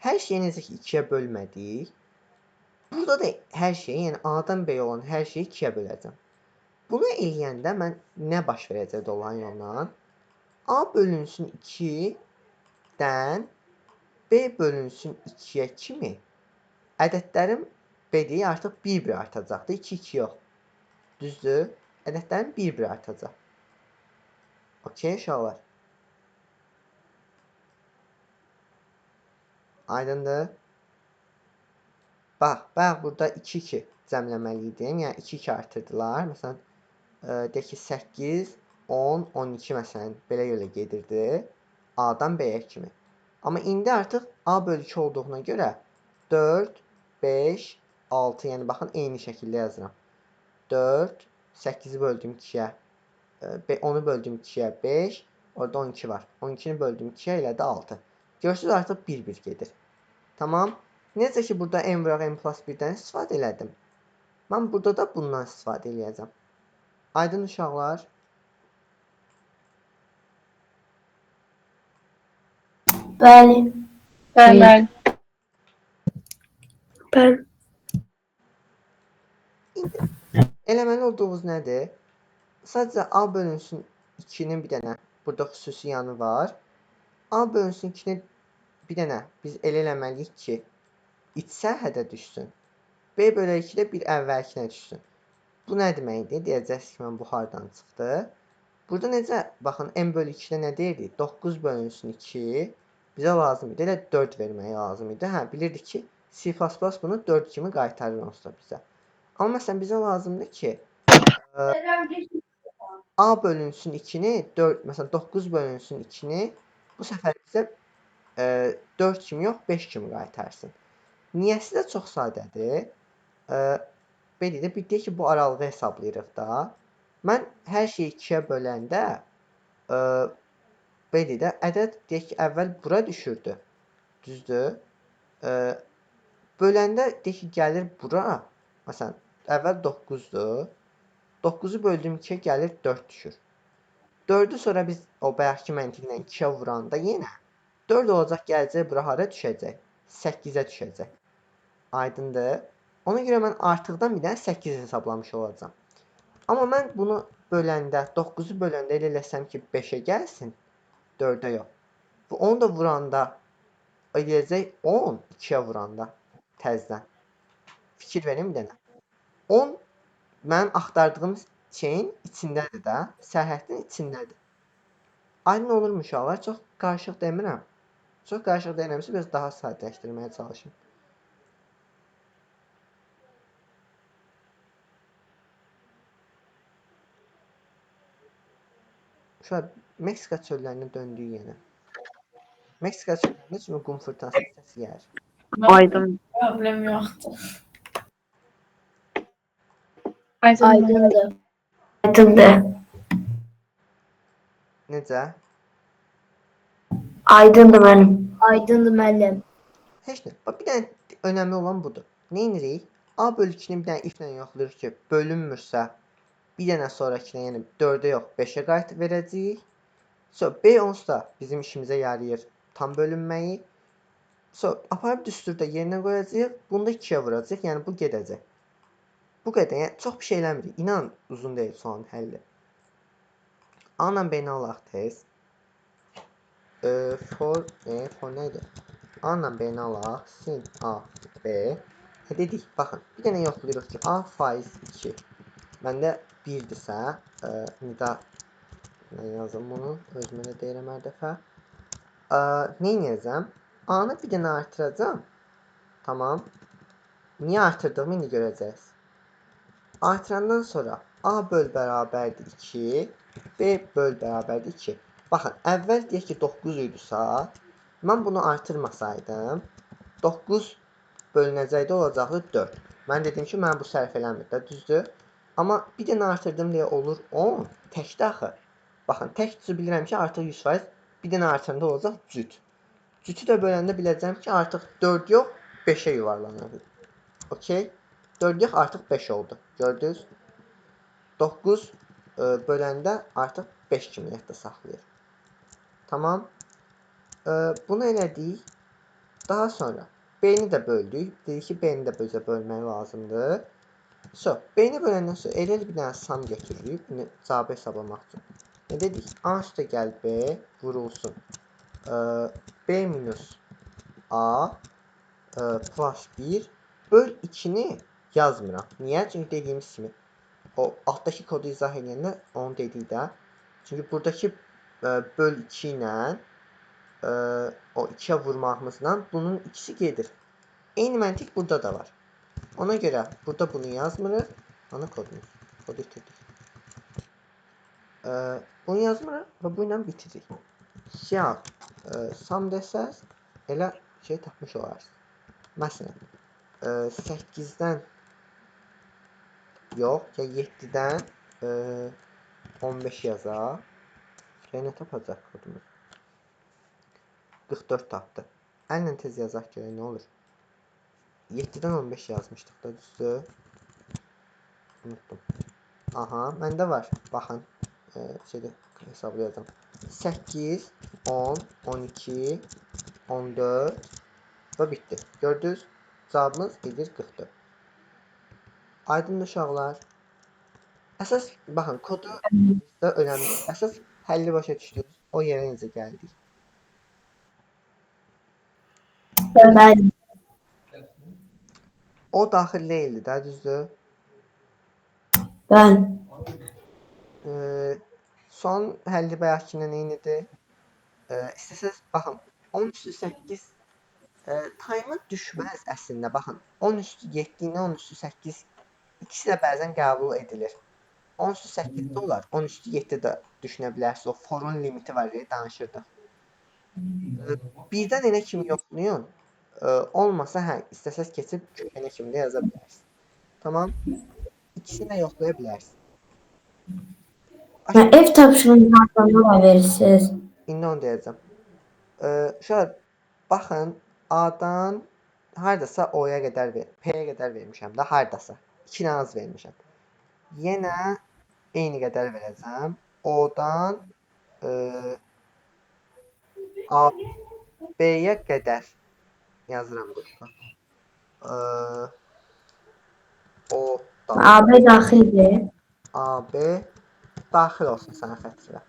Hər şeyi necə ki 2-yə bölmədik. Burada da hər şeyi, yəni A-dan B-yə olan hər şeyi 2-yə böləcəm. Bunu eləyəndə mən nə baş verəcək dolan yolla? A bölünsün 2-dən B bölünsün 2-yə kimi ədədlərim B deyə artıq 1-1 artacaqdır. 2-2 yox. Düzdür? Ədədlərim 1-1 artacaq. Okey uşaqlar. Aydındır? Bax, bax burada 2-2 cəmləməli idim. Yəni 2-2 artırdılar. Məsələn, deyək ki 8, 10, 12 məsələn belə yola gedirdi. A-dan B-yə kimi. Amma indi artıq A bölü 2 olduğuna görə 4, 5, 6, yəni baxın eyni şəkildə yazıram. 4, 8-i böldüm 2-yə, 10-u böldüm 2-yə 5, orada 12 var. 12-ni böldüm 2-yə elə də 6. Görürsünüz artıq 1-1 gedir. Tamam. Necə ki burada n vuraq n plus 1-dən istifadə elədim. Mən burada da bundan istifadə eləyəcəm. Aydın uşaqlar? Bəli. Bəli, bəli. Bəli. İndi eləməli olduğumuz nədir? Sadəcə A bölünsün 2-nin bir dənə burada xüsusi yanı var. A bölünsün 2-ni bir dənə biz elə eləməliyik ki, iç sərhədə düşsün. B bölü 2 də bir əvvəlkinə düşsün. Bu nə deməkdir? Deyəcəksiniz ki, mən bu hardan çıxdı? Burada necə? Baxın, n bölü 2-də nə deyirdik? 9 bölünsün 2 bizə lazım idi. Elə 4 vermək lazım idi. Hə, bilirdik ki, C++ bunu 4 kimi qaytarır onsuz da bizə. Amma məsələn bizə lazımdır ki, A bölünsün 2-ni 4, məsələn 9 bölünsün 2-ni bu səfər bizə 4 kimi yox, 5 kimi qaytarsın. Niyəsi də çox sadədir. Belə deyək, bir deyək ki, bu aralığı hesablayırıq da. Mən hər şeyi 2-yə böləndə belə deyək də, ədəd deyək ki, əvvəl bura düşürdü. Düzdür? Böləndə deyək ki, gəlir bura. Məsələn, əvvəl 9-dur. 9-u böldüyüm 2-yə gəlir 4 düşür. 4-ü sonra biz o bayaqki məntiqlə 2-yə vuranda yenə 4 olacaq, gələcək bura hara düşəcək? 8-ə düşəcək. Aydındır? Ona görə mən artıqdan bir dənə 8 hesablamış olacağam. Amma mən bunu böləndə, 9-u böləndə elə eləsəm ki, 5-ə gəlsin, 4-ə yox. Bu onu da vuranda eləyəcək 10, 2-yə vuranda təzədən. Fikir verin bir dənə. 10 mənim axtardığım şeyin içindədir də, sərhəddin içindədir. Aydın olurmu uşaqlar? Çox qarışıq demirəm. Çox qarışıq deyirəmsə, biraz daha sadələşdirməyə çalışım. Uşaqlar, Meksika çöllərinə döndük yenə. Meksika çöllərində çünki qum fırtınası səs gəlir. Aydın. Problem yoxdur. Aydındır. Aydındır. Aydındır. Necə? Aydındır mənim. Aydındır müəllim. Heç nə. Bax, bir dənə önəmli olan budur. Nə edirik? A bölü 2-ni bir dənə if-lə yoxlayırıq ki, bölünmürsə, bir dənə sonrakinə, yəni 4-ə yox, 5-ə qayıt verəcəyik. Sonra B onsuz da bizim işimizə yarayır tam bölünməyi. Sonra aparıb düsturda yerinə qoyacağıq. Bunu da 2-yə vuracağıq. Yəni bu gedəcək. Bu qədər. Yəni çox bir şey eləmirik. İnan uzun deyil sualın həlli. A ilə B-ni alaq tez. For, for nə idi? A ilə B-ni alaq. Sin A, B. Dedik, baxın, bir dənə yoxlayırıq ki, A faiz 2. Məndə 1-dirsə, nida mən yazım bunu, özümə də deyirəm hər dəfə. Nə edəcəm? A-nı bir dənə artıracağam. Tamam. Niyə artırdığımı indi görəcəksiniz. Artırandan sonra A böl bərabərdir 2, B böl bərabərdir 2. Baxın, əvvəl deyək ki, 9 idisə, mən bunu artırmasaydım, 9 bölünəcəkdə olacaqdı 4. Mən dedim ki, mən bu sərf eləmir də, düzdür? Amma bir dənə artırdım deyə olur 10, təkdə axı. Baxın, tək cüzü bilirəm ki, artıq 100%, bir dənə artıranda olacaq cüt. Cütü də böləndə biləcəm ki, artıq 4 yox, 5-ə yuvarlanır. Okey? 4 yox, artıq 5 oldu. Gördünüz? 9 böləndə artıq 5 kimi yadda saxlayır. Tamam. Bunu elədik. Daha sonra B-ni də böldük. Dedik ki, B-ni də bizə bölmək lazımdır. So, B-ni böləndən sonra elə bir dənə sum götürürük. Bunu cavabı hesablamaq üçün. Nə dedik? A üstə gəl B vurulsun. B minus A plus 1 böl 2-ni yazmıram. Niyə? Çünki dediyimiz kimi o altdakı kodu izah edəndə onu dedik də. Çünki buradakı böl 2 ilə o 2-yə vurmağımızla bunun ikisi gedir. Eyni məntiq burada da var. Ona görə burada bunu yazmırıq. Ana kodumuz. Kodu itirdik. Bunu yazmırıq və bu ilə bitiririk. Siyah sum desəz elə şey tapmış olarsınız. Məsələn, 8-dən yox, ya 7-dən 15 yazaq. Nə tapacaq kodumuz? 44 tapdı. Əllə tez yazaq görək nə olur. 7-dən 15 yazmışdıq da, düzdür? Unutdum. Aha, məndə var. Baxın, şeydə hesablayacağam. 8, 10, 12, 14 və bitdi. Gördünüz? Cavabımız edir 44. Aydındır uşaqlar. Əsas, baxın, kodu da önəmli. Əsas həlli başa düşdünüz. O yerə necə gəldik? Bəli. O daxil deyildi də, düzdür? Bəli. Son həlli bayaqkindən eynidir. İstəsəz, baxın, 10 üstü 8 time'ı düşməz əslində. Baxın, 10 üstü 7 ilə 10 üstü 8 ikisi də bəzən qəbul edilir. 10 üstü 8 də olar, 10 üstü 7 də düşünə bilərsiniz. O forun limiti var, danışırdıq. Birdən elə kimi yoxlayın. Olmasa, hə, istəsəz keçib kökənə kimi də yaza bilərsiniz. Tamam. İkisini də yoxlaya bilərsiniz. Mən ev tapşırığını hardan verirsiniz? İndi onu deyəcəm. Uşaqlar, baxın, A-dan hardasa O-ya qədər ver, P-yə qədər vermişəm də, hardasa. 2 dənə az vermişəm. Yenə eyni qədər verəcəm. O-dan A, B-yə qədər yazıram burada. O-dan AB daxildir. AB daxil olsun sənin xətrinə.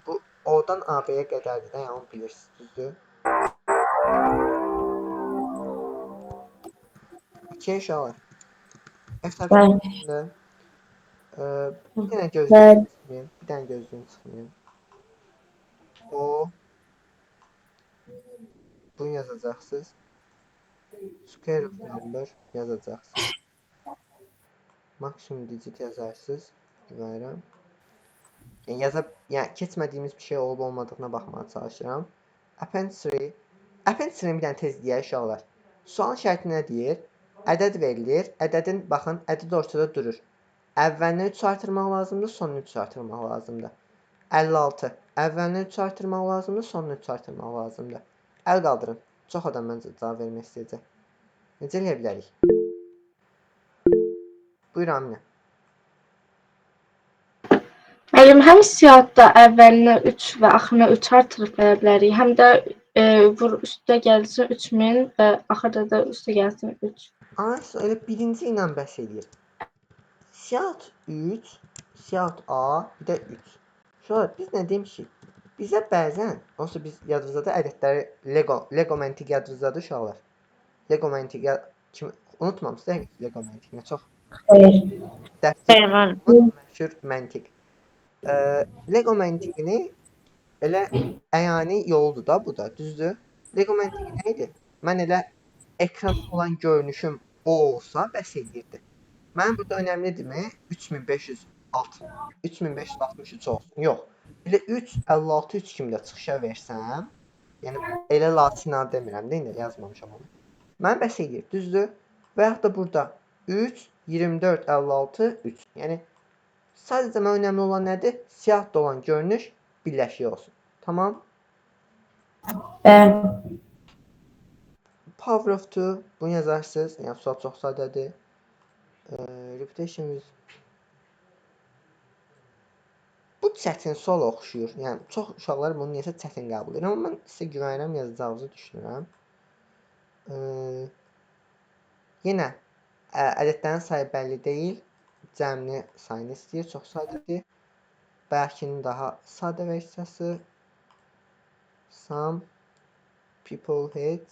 Bu O-dan AB-yə qədərdir də, yəni onu bilirsiniz, düzdür? Okey, uşaqlar. Ev tapşırığında bir dənə gözlüyüm Bəli. çıxmayın, bir dənə gözlüyüm çıxmayın. O bunu yazacaqsınız. Square of number yazacaqsınız. Maksimum digit yazarsınız. Güvənirəm. Yəni yəni keçmədiyimiz bir şey olub olmadığına baxmağa çalışıram. Append 3. Append 3-ni bir dənə tez deyək uşaqlar. Sualın şərti nə deyir? Ədəd verilir. Ədədin, baxın, ədəd ortada durur. Əvvəlini 3 artırmaq lazımdır, sonunu 3 artırmaq lazımdır. 56. Əvvəlini 3 artırmaq lazımdır, sonunu 3 artırmaq lazımdır. Əl qaldırın. Çox adam məncə cavab vermək istəyəcək. Necə eləyə bilərik? Buyur Aminə. Müəllim, həm siyahıda əvvəlinə 3 və axırına 3 artırıb verə bilərik, həm də vur üstə gəlsin 3000 və axırda da üstə gəlsin 3. Ay, elə birinci ilə bəs eləyir. Siyahət 3, siyahət A, bir də 3. Sonra biz nə demişik? Bizə bəzən, onsuz biz yadınızda ədədləri Lego məntiq yadınızdadır uşaqlar. Lego məntiq kim unutmamısınız dəqiq Lego məntiqini çox Xeyr. dərs Xeyr, müəllim. məşhur məntiq. Lego məntiqini elə əyani yoludur da bu da, düzdür? Lego məntiqi nə idi? Mən elə ekran olan görünüşüm o olsa bəs eləyirdi. Mənim burada önəmlidirmi? 3506 3563 olsun. Yox. Elə 3 56 3 kimi də çıxışa versəm, yəni elə latina demirəm də, indi yazmamışam onu. Mən bəs eləyir, düzdür? Və yaxud da burada 3 24 56 3. Yəni sadəcə mənə önəmli olan nədir? Siyah olan görünüş birləşik olsun. Tamam? Bəli. Power of two bunu yazarsınız. Yəni sual çox sadədir. Repetition with Bu çətin suala oxşuyur. Yəni çox uşaqlar bunu niyəsə çətin qəbul edir. Amma mən sizə güvənirəm, yazacağınızı düşünürəm. Yenə ədədlərin sayı bəlli deyil. Cəmini sayını istəyir. Çox sadədir. Bayaqkinin daha sadə versiyası. Some people hate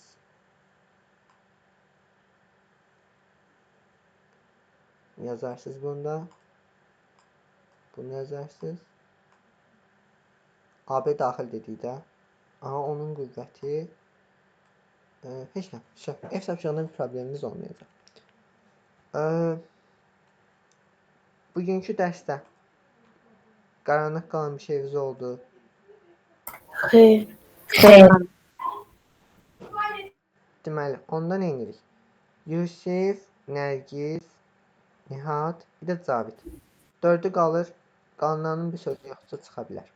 yazarsınız bunda. Bunu yazarsınız. AB daxil dedikdə. Aha, onun qüvvəti heç nə. Şey, ev tapşırığında bir problemimiz olmayacaq. Bugünkü dərsdə qaranlıq qalan bir şeyiniz oldu. Xeyr. Xeyr. Deməli, onda nə edirik? Yusif, Nərgiz, Nihat, bir də Cavid. Dördü qalır. Qalanlarının bir sözü yoxsa çıxa bilər.